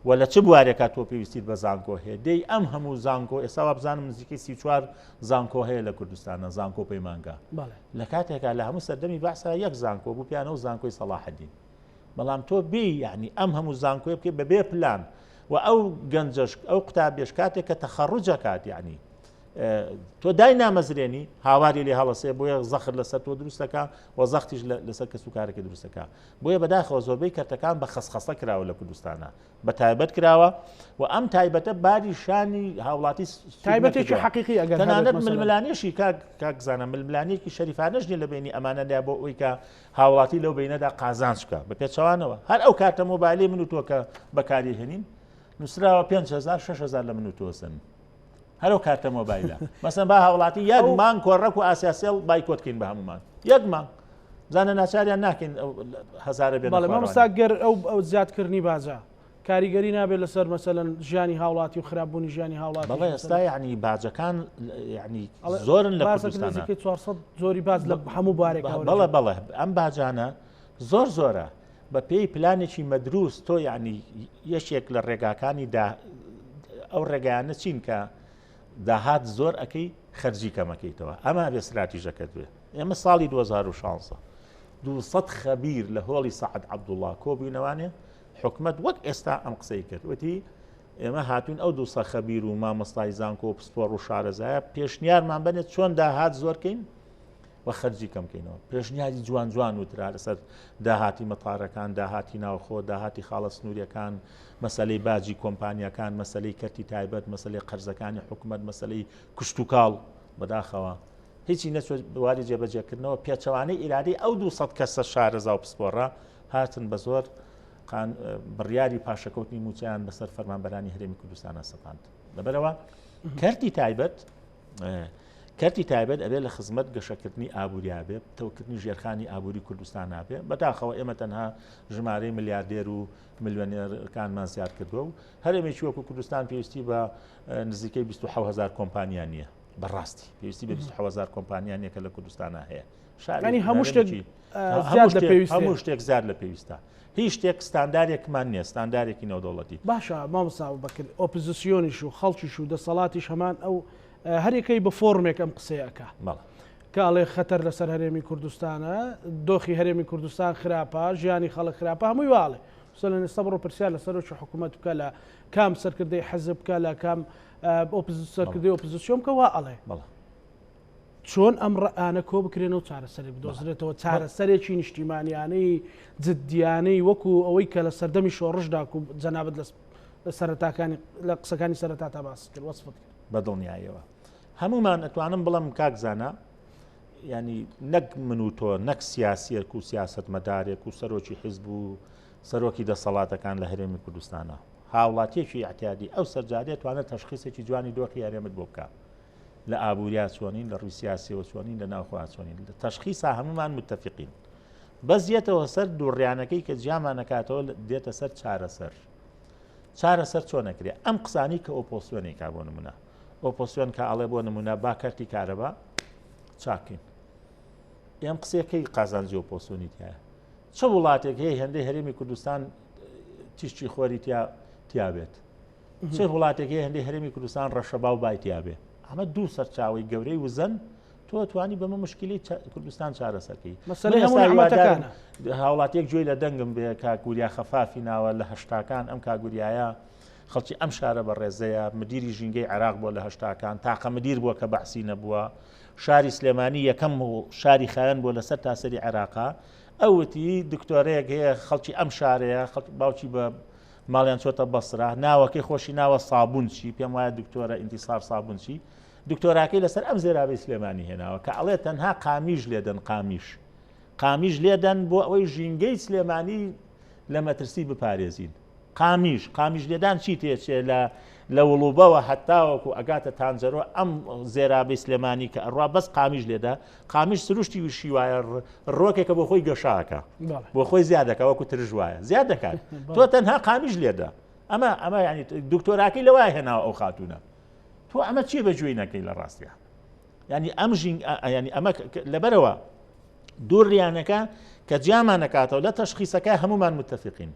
و لە چ بوارێکا تۆ پێویستیت بە زانکۆ هەیە دێی ئەم هەموو زانکۆ ئێستا وابزانم نزیکەی 34 زانکۆ هەیە لە کوردستانە زانکۆ پەیمانگا لە کاتێکا لە هەموو سەردەمی بەعسا یەک زانکۆ بوو پیانە و زانکۆی سەڵاحەدین بەڵام تۆ بێ یعنی ئەم هەموو زانکۆی بکەی بەبێ پلان و ئەو گەنجەش ئەو قوتابیش کاتێک کە تەخەڕوج ئەکات یعنی تۆ دای نامەزرێنی هاواری لێ هەڵەسێ بۆیە زەخر لەسەر تۆ دروستەکە و زەختیش لەسەر کەس و کارەکە دروستەکە بۆیە بەداخەوە زۆربەی کەرتەکان بە خەسخەسە کراوە لە کوردستانە بە تایبەت کراوە و ئەم تایبەتە باری شانی هاوڵاتی تایبەتێکی حەقیقی ئەگەر تەنانەت ململانێشی کاک کاک زانە ململانێکی شەریفانەش نیە لە بینی ئەمانەدا بۆ ئەوی کە هاوڵاتی لەو بینەدا قازانج بکە بە پێچەوانەوە هەر ئەو کارتە مۆبایلی من و تۆ کە بەکاری هێنین نووسراوە 5000 6000 لە من و تۆسن هەر ئەو کارتە مۆبایلە مەسەن با هاوڵاتی یەک مانگ کۆڕەک و ئاسیاسێڵ بایکۆت کەین بە هەمومان یەک مانگ زانە ناچاریان ناکەین هەزارە بێ بەڵێ مامۆستا گەر ئەو ئەو زیادکردنی باجە کاریگەری نابێت لەسەر مەسەلەن ژیانی هاوڵاتی و خراپبوونی ژیانی هاوڵاتی بەڵێ ئێستا یعنی باجەکان یعنی زۆرن لە کوردستان نزیکەی 400 زۆری باج لە هەموو بارێک بەڵێ بەڵێ ئەم باجانە زۆر زۆرە بە پێی پلانێکی مەدروس تۆ یعنی یەکێک لە ڕێگاکانی دا ئەو ڕێگایانە چین کە داهات زۆر ئەەکەی خەرجی کەمەکەیتەوە ئەمە بێ استراتیژەکەت بێ ئێمە ساڵی 2016 200 خەبیر لە هۆڵی سەعد عەبدوڵڵا کۆبووینەوانێ حکومەت وەک ئێستا ئەم قسەی کرد وتی ئێمە هاتوین ئەو دوو خەبیر و مامۆستای زانکۆ و پسپۆڕ و شارەزایە پێشنیارمان بنێت چۆن داهات زۆرکەین و خەرجی کەمکەینەوە پێشنیاری جوان جوان وترا لەسەر داهاتی مەتارەکان داهاتی ناوخۆ داهاتی خاڵە سنووریەکان مەسلەی باجی کۆمپانیەکان مەسلەی کەرتی تایبەت مەسلەی قەرزەکانی حکومەت مەسلەی کشتتوکاڵ بەداخەوە هیچی نەچوە بواری جێبەجێکردنەوە پێچەوانەی ئیرادەی ئەو 200 کەسە شارەزا و پسپۆڕە هاتن بە زۆر بڕیاری پاشەکەوتنی مووچەیان بەسەر فەرمانبەرانی هەرێمی کوردستانە سەپاند لەبەرەوە کەرتی تایبەت کەرتی تایبەت ئەبێ لە خزمەت گەشەکردنی ئابووریا بێ پتەوکردنی ژێرخانی ئابووری کوردستان نابێ بەداخەوە ئێمە تەنها ژمارەی ملیاردێر و ملیۆنێرەکانمان زیاد کردووە و هەرێمێکی وەکو کوردستان پێویستی بە نزیکەی 1970 کۆمپانیا نییە بەڕاستی پێویستی بە 1970 کۆمپانیا نییە کە لە کوردستانە هەیە شاری هەموو شتێک زیاد لە پێویست هەموو شتێک زیاد لە پێویستە هیچ شتێک ستاندارێکمان نییە ستاندارێکی نێودەوڵەتی باشە مامۆستا بەکر ئۆپزسیۆنیش و خەڵکیش و دەسەڵاتیش هەمان ئەو هەریەکەی بە فۆرمێک ئەم قسەیە ئەکا کە ئەڵێ خەتەر لەسەر هەرێمی کوردستانە دۆخی هەرێمی کوردستان خراپە ژیانی خەڵک خراپە هەمووی واڵێ لە ئێستا بڕۆ پرسیار لە سەرۆکی حکوومەت بکە لە کام سەرکردەی حەزب بکە لە کام سەرکردەی ئۆپزیسیۆن بکە وا ئەڵێ چۆن ئەم ڕەئانە کۆ بکرێنەوە چارەسەرێک بدۆزرێتەوە، چارەسەرێکی نیشتیمانیانەی جدیانەی وەکو ئەوەی کە لە سەردەمی شۆڕشدا کو جەنابت لە سەرەتاکانی لە قسەکانی سەرەتاتا باست کرد وەسفت کرد. بە دڵنیاییەوە هەموومان ئەتوانم بڵێم کاک زانا. ینی نەک من و تۆ نەک سیاسیەک و سیاستمەدارێک و سەرۆکی حیزب و سەرۆکی دەسەڵاتەکان لە هەرێمی کوردستانە هاوڵاتیەکی ئەعتیادی ئەو سەرجادەیە توانێت تەشخیسێکی جوانی دۆخی هەرێمت بۆ بکە لە ئابووریا چۆنین لە ڕووی سیاسیەوە چۆنین لە ناوخۆ چۆنین لە تەشخیسا هەمومان متتەفقین بەس یەتەوە سەر دووڕیانەکەی کە جیامانەکاتەوە دێتە سەر چارەسەر چارەسەر چۆن ئەکرێ ئەم قسانی کە ئۆپۆسیۆنێکا بۆ نمونە ئۆپۆسیۆن کە ئەڵێ بۆ نمونە با کەرتی کارەبا چاکین ئەم قسەکەی قازانجی ئۆپۆسیۆنی تایە چ وڵاتێک هەیە هێندەی هەرێمی کوردستان تیشکی خۆری تیا تیابێت چ وڵاتێک هەیە هەندی هەرێمی کوردستان ڕەشەبا و بای تیابێ ئەمە دوو سەرچاوی گەورەی وزەن تۆ توانی بەمە مشکلی کوردستان چارەسەرکەی هاوڵاتیەک گوێی لە دەنگم بێ کاکوریا خەفافی ناوە لە هەشتاکان ئەم کاگوریایە خەڵکی ئەم شارە بە ڕێزەیە مدیری ژینگەی عێراق بووە لە هەشتاکان تاقە مدیر بووە کە بەعسی نەبووە شاری سلێمانی یەکەم و شاری خاوێن بووە لەسەر تاسەری عێراقا ئەوتی دکتۆرەیەک هەیە خەڵکی ئەم شارەیە خەڵک باوکی بە ماڵیان چۆتە بەسرا ناوەکەی خۆشی ناوە سابونچی پێم وایە دکتۆرە ئینتیسار سابونچی دکتۆراکەی لەسەر ئەم زێرابەی سلێمانی هێناوە کە ئەڵێ تەنها قامیش لێدەن قامیش قامیش لێدەن بۆ ئەوەی ژینگەی سلێمانی لە مەترسی بپارێزین قامیش قامیش لێدان چی تێچێ لە لە وڵوبەوە هەتاوەکو ئەگاتە تانجەرۆ ئەم زێرابەی سلێمانی کە ئەڕوا بەس قامیش لێدا قامیش سروشتی وشی وایە ڕۆکێکە بۆ خۆی گەشاکە بۆ خۆی زیادەکە وەکو ترش وایە زیاد دەکات تۆ تەنها قامیش لێدا ئەمە ئەمە ینی دکتۆراکەی لەوە هێناوە ئەو خاتونە تۆ ئەمە چیە بە گوێی نەکەی لە ڕاستیا ینی ئەم ژین ینی ئەمە لەبەرەوە دوو ڕیانەکە کە جیامانەکاتەوە لە تەشخیسەکە هەمومان متتەفقین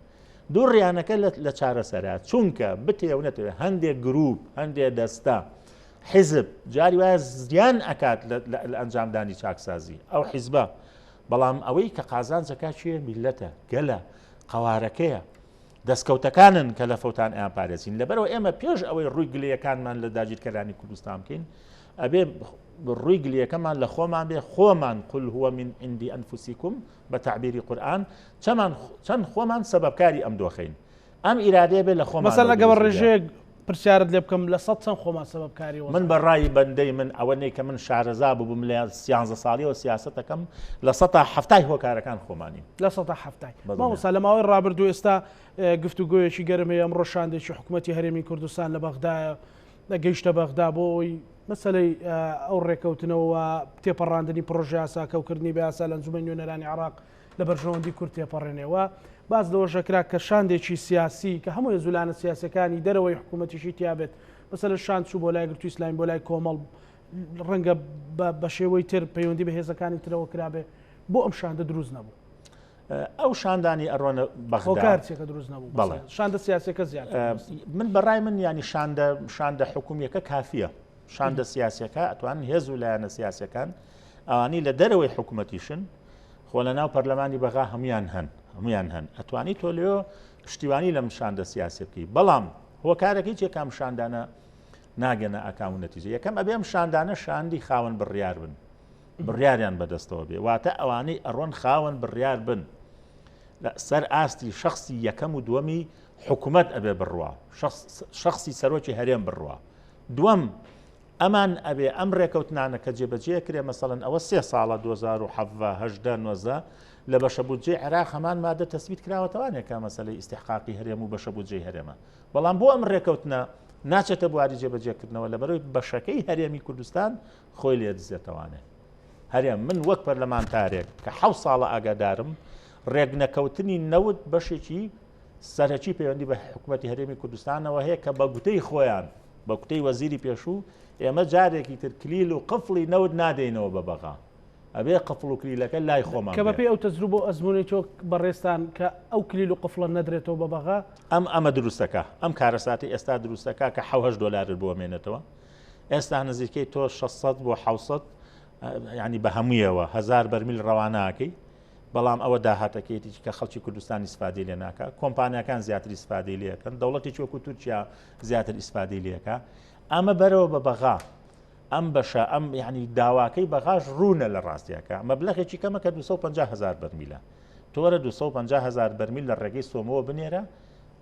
دوو ڕیانەکە لە چارەسەرە چونکە بتێ و نەتەوێ هەندێک گروپ هەندێک دەستە حیزب جاری وایە زیان ئەکات لە ئەنجامدانی چاکسازی ئەو حیزبە بەڵام ئەوەی کە قازانجەکە چیە میلەتە گەلە قوارەکەیە دەستکەوتەکانن کە لە فەوتان ئەیان پارێزین لەبەرەوە ئێمە پێش ئەوەی ڕووی گلەیەکانمان لە داگیرکەرانی کوردستان بکەین ئەبێ ڕووی گلیەکەمان لە خۆمان بێ خۆمان قل هو من عند انفسکم بە تعبیری قورئان چەمان چەند خۆمان سەبەبکاری ئەم دۆخین ئەم ئیرادەیە بێ لە خۆمان مەسەلەن ئەگەر بە ڕێژەیەک پرسیارت لێ بکەم لە سەد چەند خۆمان سەبەبکاری وەزعەکەین؟ من بە ڕای بەندەی من ئەوە نەی کە من شارەزا بووبم لە سیانزە ساڵیەوە سیاسەتەکەم لە سەتا حەفتای هۆکارەکان خۆمانین. لە سەتا حەفتای. مامۆستا لە ماوەی ڕابردوو ئێستا گفتوگۆیەکی گەرم هەیە ئەمڕۆ شاندێکی حکوومەتی هەرێمی کوردستان لە بەغدایە گەیشتە بەغدا بۆ ئەوەی مەسەلەی ئەو ڕێکەوتنەوە و تێپەڕاندنی پڕۆژە یاساکە و کردنی بە یاسا لە ئەنجومەنی نوێنەرانی عێراق لە بەرژەوەندی کورد تێپەڕێنێ و باس لەوەشەکرا کە شاندێکی سیاسی کە هەموو هێز و لایەنە سیاسیەکانی دەرەوەی حکوومەتیشی تیابێت مەسەلەن شاند چوو بۆ لای یەکگرتووی ئیسلامی بۆ لای کۆمەڵ ڕەنگە بە شێوەی تر پەیوەندی بە هێزەکانی ترەوە کرابێ بۆ ئەم شاندە دروست نەبوو. ئەو شاندانی ئەڕۆنە بەغدا هۆکار چیە کە دروست نەبوو بەڵێ شاندە سیاسەکە زیاتر من بەڕای من ینی شاندە شاندە حکومیەکە کافیە شاندە سیاسەکە ئەتوان هێز و لایەنە سیاسەکان ئەوانی لە دەرەوەی حکوومەتیشن خۆ لە ناو پەرلەمانی بەغا هەمویان هەن هەمویان هەن ئەتوانی تۆ لێ پشتیوانی لەم شاندە سیاسی بکەی بەڵام هۆکارەکەی چێ کام شاندانە ناگەنە ئاکام و نەتیجە یەکەم ئەبێ ئەم شاندانە شاندی خاوەن بڕیار بن بڕیاریان بەدەستەوە بێ واتە ئەوانەی ئەڕۆن خاوەن بڕیار بن لە سەر ئاستی شخصی یەکەم و دووەمی حکوومەت ئەبێ بڕوا شخصی سەرۆکی هەرێم بڕوا دووەم ئەمان ئەبێ ئەم ڕێکەوتنانە کە جێبەجێ کرێ مەسەڵەن ئەوە سێ ساڵە 2017 18 19 لە بەشە بودجەی عێراق هەمان مادە تەسبیت کراوەتەوانێ کە مەسەلەی ئیستحقاقی هەرێم و بەشە بودجەی هەرێمە بەڵام بۆ ئەم ڕێکەوتنە ناچێتە بواری جێبەجێکردنەوە لەبەرەوەی بەشەکەی هەرێمی کوردستان خۆی لێ دزێتەوانێ هەرێم من وەک پەرلەمانتارێک کە حەو ساڵە ئاگادارم ڕێکنەکەوتنی نەوت بەشێکی سەرەکی پەیوەندی بە حکوومەتی هەرێمی کوردستانەوە هەیە کە بە گوتەی خۆیان بە گوتەی وەزیری پێشوو ئێمە جارێکی تر کلیل و قفڵی نەوت نادەینەوە بە بەغا ئەبێ قفڵ و کلیلەکە لای خۆمان کە بەپێی ئەو تەجروبە و ئەزموونەی تۆ بەڕێزتان کە ئەو کلیل و قفڵە نەدرێتەوە بە بەغا. ئەم ئەمە دروستەکە ئەم کارەساتی ئێستا دروستەکە کە حەو هەشت دۆلارت بۆ مێنێتەوە ئێستا نزیکەی تۆ 600 بۆ 600 ینی بە هەموویەوە هزار بەرمیل ڕەواناکەی بەڵام ئەوە داهاتەکەیەتی کە خەڵکی کوردستان ئیسفادەی لێ ناکا، کۆمپانیاکان زیاتر ئیسفادەی لێ ئەکەن، دەوڵەتێکی وەکو تورکیا زیاتر ئیسفادەی لێ ئەکا. ئەمە بەرەوە بە بەغا ئەم بەشە ئەم یعنی داواکەی بەغاش ڕوونە لە ڕاستیەکە مەبلەغێکی کەمە کە 250 هزار بەرمیلە تۆرە 250 هزار بەرمیل لە ڕێگەی سۆمەوە بنێرە.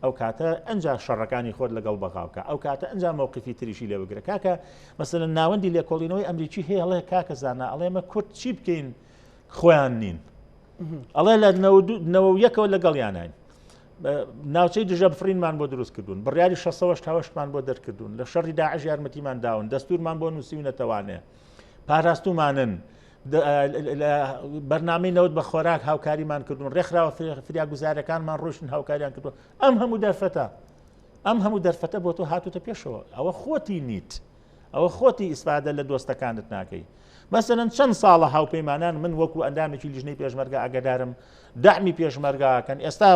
ئەو کاتە ئەنجا شەڕەکانی خۆت لەگەڵ بەغا بکە ئەو کاتە ئەنجا مەوقفی تریشی لێ بگرە کاکە مەسەلەن ناوەندی لێکۆڵینەوەی ئەمریکی هەیە ئەڵێ کاکە زانا ئەڵێ ئێمە کورد چی بکەین خۆیان نین ئەڵێ لە 91ەوە لەگەڵیانین ناوچەی دژە بفرینمان بۆ دروست کردوون بڕیاری 688مان بۆ دەرکردوون لە شەڕی داعش یارمەتیمان داون دەستورمان بۆ نووسیونەتەوانێ پاراستومانن بەرنامەی نەوت بە خۆراک هاوکاریمان کردوون ڕێکخراوە فریاگوزارەکانمان ڕۆشتن هاوکاریان کردووە ئەم هەموو دەرفەتە ئەم هەموو دەرفەتە بۆ تۆ هاتوتە پێشەوە ئەوە خۆتی نیت ئەوە خۆتی ئیسفادە لە دۆستەکانت ناکەی مەسەلەن چەند ساڵە هاوپەیمانان من وەکو ئەندامێکی لیژنەی پێشمەرگە ئاگدارم دەعمی پێشمەرگاکەن ئێستا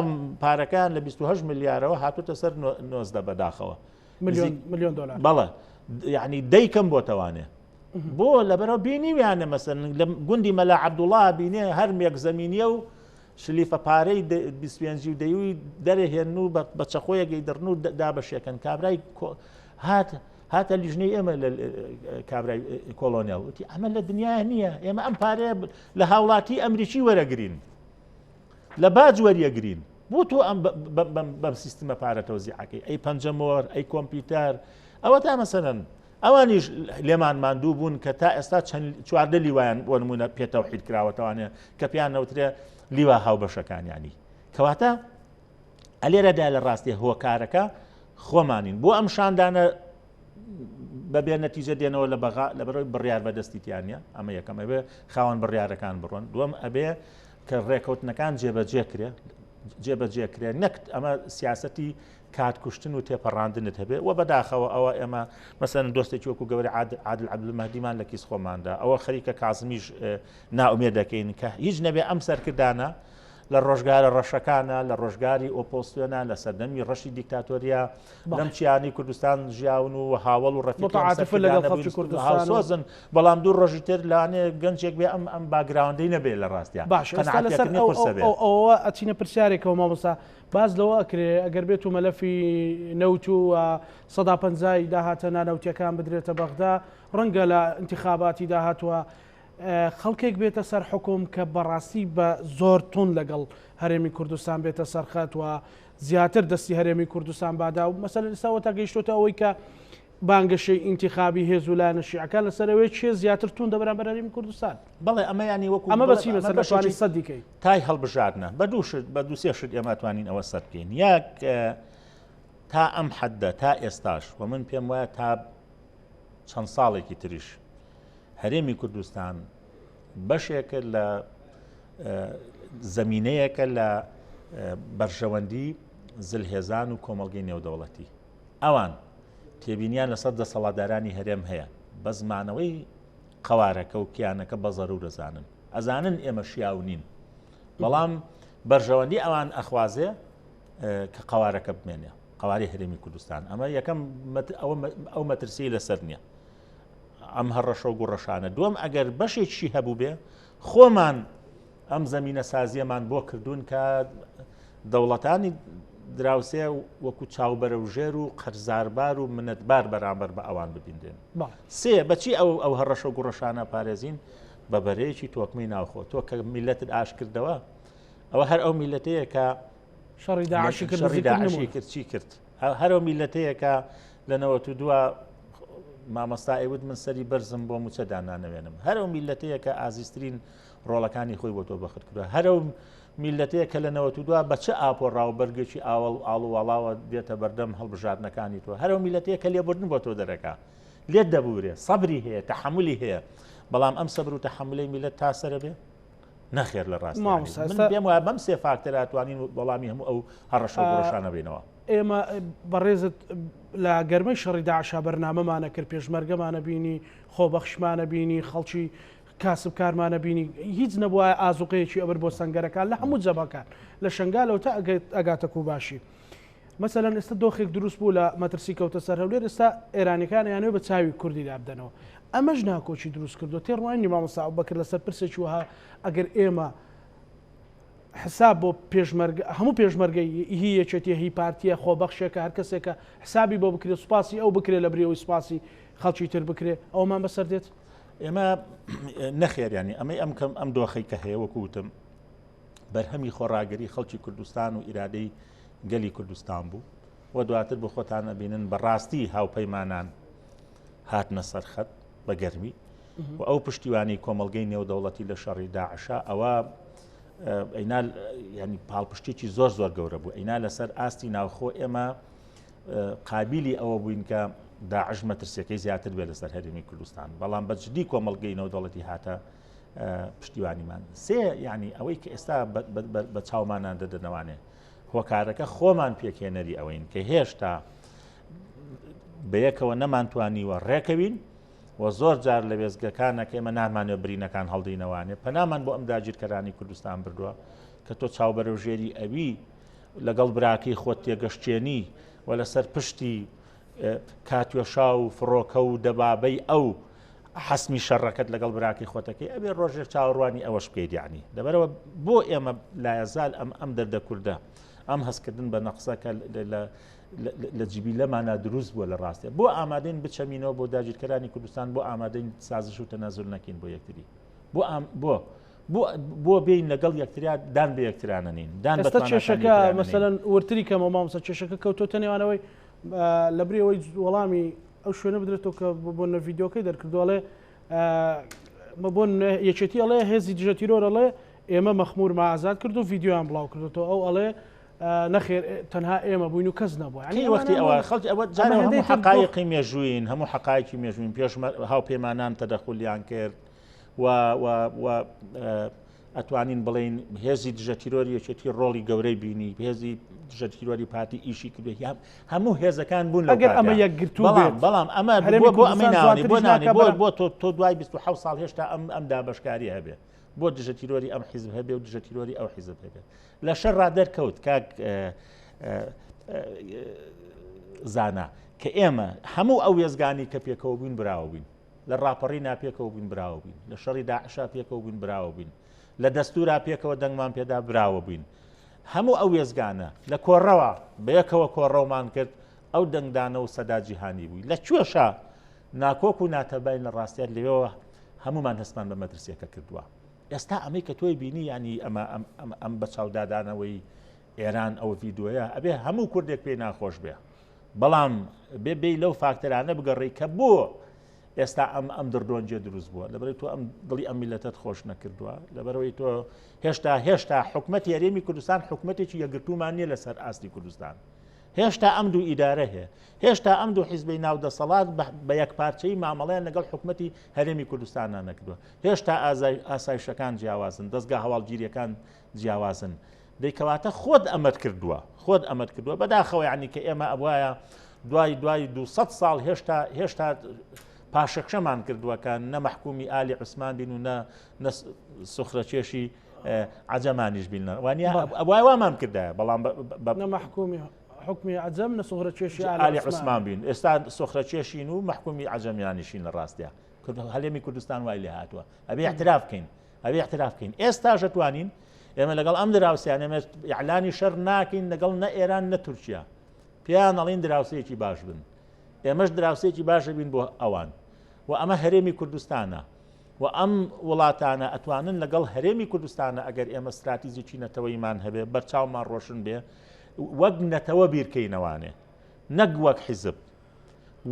پارەکان لە 28 ملیارەوە هاتوتە سەر 19 بەداخەوە میلیۆن دلار بەڵێ یعنی دەیکەم بۆتەوانێ بۆ لەبەرەوە بینیویانە مەسەن لە گوندی مەلا عەبدوڵا بینێ هەر مێک زەمینیە و شلیفە پارەی 25 و دەیوی دەرەهێن و بە چەقۆیەکەی دڕن و دابەشێکن کابرای هات هاتە لیژنەی ئێمە لە کابرای کۆلۆنیال وتی ئەمە لە دنیا نییە ئێمە ئەم پارەیە لە هاوڵاتی ئەمریکی وەرەگرین لە باج وەریەگرین بۆ تۆ ئەم بەم سیستمە پارە تەوزیعەکەی ئەی پەنجەمۆر ئەی کۆمپیوتەر ئەوە تا مەسەرەن ئەوانیش لێمان ماندوو بوون کە تا ئێستا چەند 14 لیوایان بۆ نمونە پێ تەوحید کراوەتەوانێ کە پێیان نەوترێ لیوا هاوبەشەکانیانی کەواتە ئەلێرەدا لە ڕاستی هۆکارەکە خۆمانین بۆ ئەم شاندانە بەبێ نەتیجە دێنەوە لە بەغا لە بەرەوەی بڕیار بەدەستی تیانە ئەمە یەکەم ئەبێ خاوەن بڕیارەکان بڕۆن دووەم ئەبێ کە ڕێکەوتنەکان جێبەجێ کرێ جێبەجێ کرێ نەک ئەمە سیاستی کات کوشتن و تێپەڕاندنت هەبێ و بەداخەوە ئەوە ئێمە مەسەن دۆستێکی وەکو گەورە عادل عەبدولمەهدیمان لە کیس خۆماندا ئەوە خەریکە کازمیش نائومێد دەکەین کە هیچ نەبێ ئەم سەرکردانە لە ڕۆژگارە ڕەشەکانە لە ڕۆژگاری ئۆپۆزسیۆنە لە سەردەمی ڕەشی دیکتاتۆریا لەم چیانی کوردستان ژیاون و هاوڵ و ڕەفیقی سۆزن بەڵام دوو ڕۆژی تر لانێ گەنجێک بێ ئەم ئەم background ەی نەبێ لە ڕاستیا باش لەسەر ئەوە ئەچینە پرسیارێکەوە مامۆستا باس لەوە ئەکرێ ئەگەر بێت و مەلەفی نەوت و 150 داهاتە نانەوتیەکان بدرێتە بەغدا ڕەنگە لە ئینتخاباتی داهاتوە خەڵکێک بێتە سەر حکوم کە بەڕاستی بە زۆر تون لەگەڵ هەرێمی کوردستان بێتە سەرخەت و زیاتر دەستی هەرێمی کوردستان بادا و مەسەلەن ئێستا تا گەیشتۆتە ئەوەی کە بانگەشەی ئینتیخابی هێز و لایەنە شیعەکان لەسەر ئەوەیە کێ زیاتر توندە بەرامبەر هەرێمی کوردستان. بەڵێ ئەمە یانی وەکو ئەمە بە چی بەسەر دەتوانین سەدی کەین؟ تای هەڵبژاردنە بە دوو شت بە دوو سێ شت ئێمە توانین ئەوە سەد بکەین یەک تا ئەم حەدە تا ئێستاش و من پێم وایە تا چەند ساڵێکی تریش هەرێمی کوردستان بەشێکە لە زمینەیەکە لە بەرژەوەندی زلهێزان و کۆمەڵگەی نێودەوڵەتی ئەوان تێبینیان لەسەر دەسەڵاتدارانی هەرێم هەیە، بەس مانەوەی قەوارەکە و کیانەکە بە زەرور ئەزانن. ئەزانن ئێمە شیاو نین، بەڵام بەرژەوەندی ئەوان ئەخوازێ کە قەوارەکە بمێنێ، قەوارەی هەرێمی کوردستان. ئەمە یەکەم ئەو مەترسیی لەسەر نییە ئەم هەڕەشە و گوڕەشانە. دووەم ئەگەر بەشێکی هەبوو بێ خۆمان ئەم زەمینەسازییەمان بۆ کردوون کە دەوڵەتانی دراوسێ وەکو چاوبەرەوژێر و قەرزاربار و منەتبار بەرامبەر بە ئەوان ببینرێن. سێ بەچی ئەو ئەو هەڕەشە و گوڕەشانە پارێزین بە بەرەیەکی تۆکمەی ناوخۆ تۆ کە میلەتت ئاش کردەوە ئەوە هەر ئەو میلەتەیە کە شەڕی داعشی کرد شەڕی داعشی کرد چی کرد هەر ئەو میلەتەیە کە لە 92 مامۆستا ئەیوت من سەری بەرزم بۆ موچە دانانەوێنم هەر ئەو میلەتەیە کە ئازیزترین ڕۆڵەکانی خۆی بۆ تۆ بەخت کردووە. هەر ئەو میللەتەیە کە لە 92 بە چ ئاپۆڕا و بەرگێکی ئاوەڵ ئاڵوواڵاوە دێتە بەردەم هەڵبژاردنەکانی تۆ. هەر ئەو میللەتەیە کە لێبوردن بۆ تۆ دەرەکا. لێت دەبورێ، سەبری هەیە، تەحەمولی هەیە. بەڵام ئەم سەبر و تەحەمولەی میللەت تا سەرە بێ؟ نەخێر لە ڕاستی. من پێم وایە بەم سێ فاکتەرە توانین وەڵامی هەموو ئەو هەڕەشە و گوڕەشانە بینەوە. ئێمە بەڕێزت لە گەرمەی شەڕی داعشا بەرنامەمانە کرد، پێشمەرگەمانە بینی، خۆبەخشمانە بینی، خەڵکی کاسبکارمانە بینی هیچ نەبوایە ئازوقەیەکی ئەبرد بۆ سەنگەرەکان لە هەموو جەبهەکان لە شنگالەوە تا ئەگاتە کوباشی مەسەلەن ئێستا دۆخێک دروست بوو لە مەترسی کەوتە سەر هەولێر ئێستا ئێرانەکان یانەوە بە چاوی کوردی دابدەنەوە ئەمەش ناکۆکی دروست کردو تێڕوانی مامۆستا ئەبوبەکر لەسەر پرسێکی وەها ئەگەر ئێمە حساب بۆ پێشمەرگە هەموو پێشمەرگەی هی یەکێتی هی پارتیە خۆبەخشێکە هەر کەسێکە حسابی بۆ بکرێت سوپاسی ئەو بکرێت لە بریەوەی سوپاسی خەڵکی تر بکرێت ئەومان بەسەر دێت. ئێمە نەخێر ینی ئەمەی ئەم کەم ئەم دۆخی کە هەیە وەکو وتم بەرهەمی خۆڕاگری خەڵکی کوردستان و ئیرادەی گەلی کوردستان بوو و دواتر بۆ خۆتان ئەبینن بەڕاستی هاوپەیمانان هاتنە سەرخەت بە گەرمی و ئەو پشتیوانی کۆمەڵگەی نێودەوڵەتی لە شەڕی داعشا ئەوە ئەینا ینی پاڵپشتێکی زۆر زۆر گەورە بوو ئەینا لەسەر ئاستی ناوخۆ ئێمە قابلی ئەوە بووین کە داعش مەترسیەکەی زیاتر بێ لەسەر هەرێمی کوردستان بەڵام بە جدی کۆمەڵگەی نێودەوڵەتی هاتە پشتیوانیمان سێ ینی ئەوەی کە ئێستا بە چاومانان دەدەنەوانێ هۆکارەکە خۆمان پێکهێنەری ئەوەین کە هێشتا بەیەکەوە نەمانتوانیوە ڕێکەوین و زۆر جار لە وێزگەکانە کە ئێمە نامانێ برینەکان هەڵدەینەوانێ پەنامان بۆ ئەم داگیرکەرانی کوردستان بردووە کە تۆ چاو بەرەو ژێری ئەوی لەگەڵ براکەی خۆت تێگەشتێنی و لەسەر پشتی کاتیۆشا و فڕۆکە و دەبابەی ئەو حەسمی شەڕەکەت لەگەڵ براکەی خۆتەکەی ئەبێ ڕۆژێک چاوەڕوانی ئەوەش بکەیت یعنی لەبەرەوە بۆ ئێمە لایەزال ئەم ئەم دەردە کوردە ئەم هەستکردن بە نەقسە کە لە لە جیبیلەمانە دروست بووە لە ڕاستێ بۆ ئامادەین بچەمینەوە بۆ داگیرکەرانی کوردستان بۆ ئامادەین سازش و تەنازول نەکەین بۆ یەکتری بۆ ئەم بۆ بۆ بین لەگەڵ یەکتریا دان بە یەکترانە نین دان بە کێشەکە مەسەلەن ورتری کەمەوە مامۆستا کێشەکە کەوتۆتە نێوانەوەی لە بری ئەوەی وەڵامی ئەو شوێنە بدرێتەوە کە بۆ نە ڤیددیوکەی دەرکردو ئەڵێ بۆ یەکێتی ئەڵێ هێزی دژە تیرۆر ئەڵێ ئێمە مەخمور ما ئازاد کرد و ڤیددیویان بڵاو کردێتەوە ئەو ئەڵێ نەخێر تەنها ئێمە بووین و کەس نەبوو ینی وەختی ئەوە خەڵکی ئەوە جارە هەموو حقایقی مێژووین هەموو حقایقی مێژووین پێش هاوپەیمانان تەدەخولیان کرد و و و ئەتوانین بڵێین هێزی دژە تیرۆری یەکێتی ڕۆڵی گەورەی بینی هێزی دژە تیرۆری پارتی ئیشی کردو یان هەموو هێزەکان بوون لەگەر ئەمە یەکگرتوو بەڵام بەڵام ئەمە بۆ بۆ ئەمەی ناوانی بۆ نانی بۆ بۆ تۆ تۆ دوای 27 ساڵ هێشتا ئەم ئەم دابەشکاری هەبێ بۆ دژە تیرۆری ئەم حیزب هەبێ و دژە تیرۆری ئەو حیزب هەبێ لە شەڕ دەرکەوت کاک زانا کە ئێمە هەموو ئەو وێزگانی کە پێکەوە بووین براوە بووین لە ڕاپەڕینا پێکەوە بووین براوە بووین، لە شەڕی داعشا پێکەوە بووین براوە بووین، لە دەستورا پێکەوە دەنگمان پێدا براوە بووین. هەموو ئەو وێستگانە لە کۆڕەوە بەیەکەوە کۆڕەومان کرد، ئەو دەنگدانە و سەدا جیهانی بووی. لە کوێشا ناکۆک و ناتەباین لە ڕاستیات لەوێوە هەموومان هەستمان بە مەترسیەکە کردووە. ئێستا ئەمەی کە تۆی بینی ینی ئەمە ئەم بە چاودادانەوەی ئێران ئەو ڤیدۆیە ئەبێ هەموو کوردێک پێی ناخۆش بێ. بەڵام بێ بێی لەو فاکتەرانە بگەڕێی کە بۆ ئێستا ئەم ئەم دڕدۆنجێ دروست بووە لەبەرەی تۆ ئەم دڵی ئەم میلەتەت خۆش نەکردووە لەبەرەوەی تۆ هێشتا هێشتا حکومەتی هەرێمی کوردستان حکومەتێکی یەکگرتوومان نییە لەسەر ئاستی کوردستان هێشتا ئەم دوو ئیدارە هەیە هێشتا ئەم دوو حیزبەی ناو دەسەڵات بە یەک پارچەی مامەڵیان لەگەڵ حکومەتی هەرێمی کوردستانە نەکردووە هێشتا ئاسایشەکان جیاوازن دەستگا هەواڵگیریەکان جیاوازن دەی کەواتە خۆت ئەمەت کردووە خۆت ئەمەت کردووە بەداخەوە یعنی کە ئێمە ئەبواە دوای دوای 200 ساڵ هێشتا هێشتا پاشەکشەمان کردووە کە نە مەحکومی ئالی عوسمان بین و نە نە سوخرەکێشی عجەمانیش بین وانە ئەوای وامان کردایە بەڵام نە مەحکومی حکمی عجەم نە سوخرەکێشی ئالی عوسمان بین ئێستا سوخرەکێشین و مەحکومی عجەمیانیشین لە ڕاستیا هەرێمی کوردستان وای لێ هاتووە ئەبێ اعتراف بکەین ئەبێ اعتراف بکەین ئێستاش ئەتوانین ئێمە لەگەڵ ئەم دراوسیان ئێمە ئیعلانی شەر ناکەین لەگەڵ نە ئێران نە تورکیا پێیان ئەڵین دراوسێکی باش بن ئێمەش دراوسێکی باشە بین بۆ ئەوان و ئەمە هەرێمی کوردستانە و ئەم وڵاتانە ئەتوانن لەگەڵ هەرێمی کوردستانە ئەگەر ئێمە استراتیزیکی نەتەوەیمان هەبێ بەرچاومان ڕۆشن بێ وەک نەتەوە بیرکەینەوانێ نەک وەک حیزب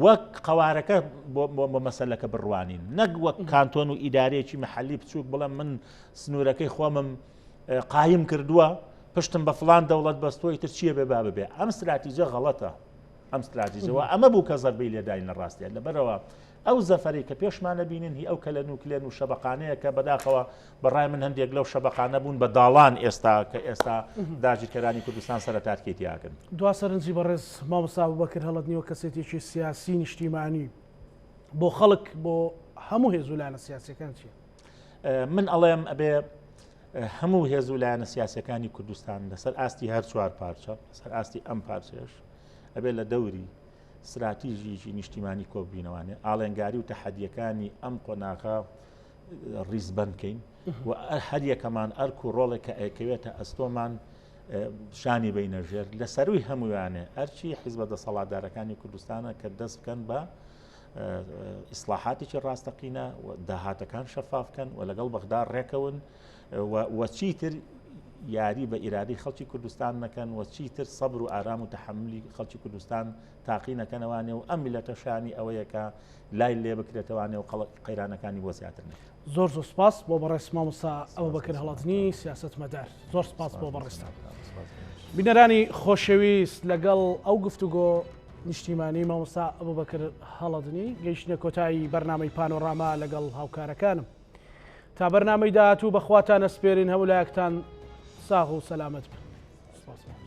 وەک قەوارەکە بۆ مەسەلەکە بڕوانین نەک وەک کانتۆن و ئیدارەیەکی محلی بچووک بڵێم من سنوورەکەی خۆمم قایم کردووە پشتم بە فلان دەوڵەت بەستۆی تر چییە بێ با ببێ ئەم استراتیجە غەڵەتە ئەم استراتیجەوە ئەمە بوو کە زەربەی لێداین لە ڕاستیە لەبەرەوە ئەو زەفەرەی کە پێشمانە بینن هی ئەو کەلە نوکلێن و شەبقانەیە کە بەداخەوە بەڕای من هەندێک لەو شەبقانە بوون بە داڵان ئێستا کە ئێستا داگیرکەرانی کوردستان سەرتارکەی تیاکەن. دوا سەرنجی بەڕێز مامۆستا ئەبوبەکر هەڵەدنی وەک کەسێتیەکی سیاسی نیشتیمانی بۆ خەڵک بۆ هەموو هێز و لایەنە سیاسیەکان چیە؟ من ئەڵێم ئەبێ هەموو هێز و لایەنە سیاسەکانی کوردستان لەسەر ئاستی هەر چوار پارچە لەسەر ئاستی ئەم پارچەیەش ئەبێ لە دەوری ستراتیژیی نیشتیمانی کۆببینەوانێ، ئاڵێنگاری و تەحەدییەکانی ئەم قۆناغە ڕیزبەند کەین و هەر یەکەمان ئەرک و ڕۆڵێک کە ئەکەوێتە ئەستۆمان شانی بینە ژێر لە سەروی هەموویانێ ئەرچی حیزبە دەسەڵاتدارەکانی کوردستانە کە دەست بکەن بە ئیسلاحاتێکی ڕاستەقینە و داهاتەکان شەفاف بکەن و لەگەڵ بەغدا ڕێکەون و چیتر یاری بە ئیرادەی خەڵکی کوردستان نەکەن و چیتر سەبر و ئارام و تەحەمولی خەڵکی کوردستان تاقی نەکەنەوانێ و ئەم میللەتە شایانی ئەوەیە کە لای لێ بکرێتەوانێ و قەیرانەکانی بۆ زیاتر نەکرێت. زۆر زۆر سپاس بۆ بەڕێز مامۆستا ئەبوبەکر هەڵەدنی سیاسەتمەدار زۆر سپاس بۆ بەڕێزتان. بینەرانی خۆشەویست لەگەڵ ئەو گفتوگۆ نیشتیمانی مامۆستا ئەبوبەکر هەڵەدنی گەیشتنە کۆتایی بەرنامەی پانۆراما لەگەڵ هاوکارەکانم. تا بەرنامەی داهاتوو بەخواتان ئەسپێرین هەموو لایەکتان ساغ و سەلامەت بن. سپاس.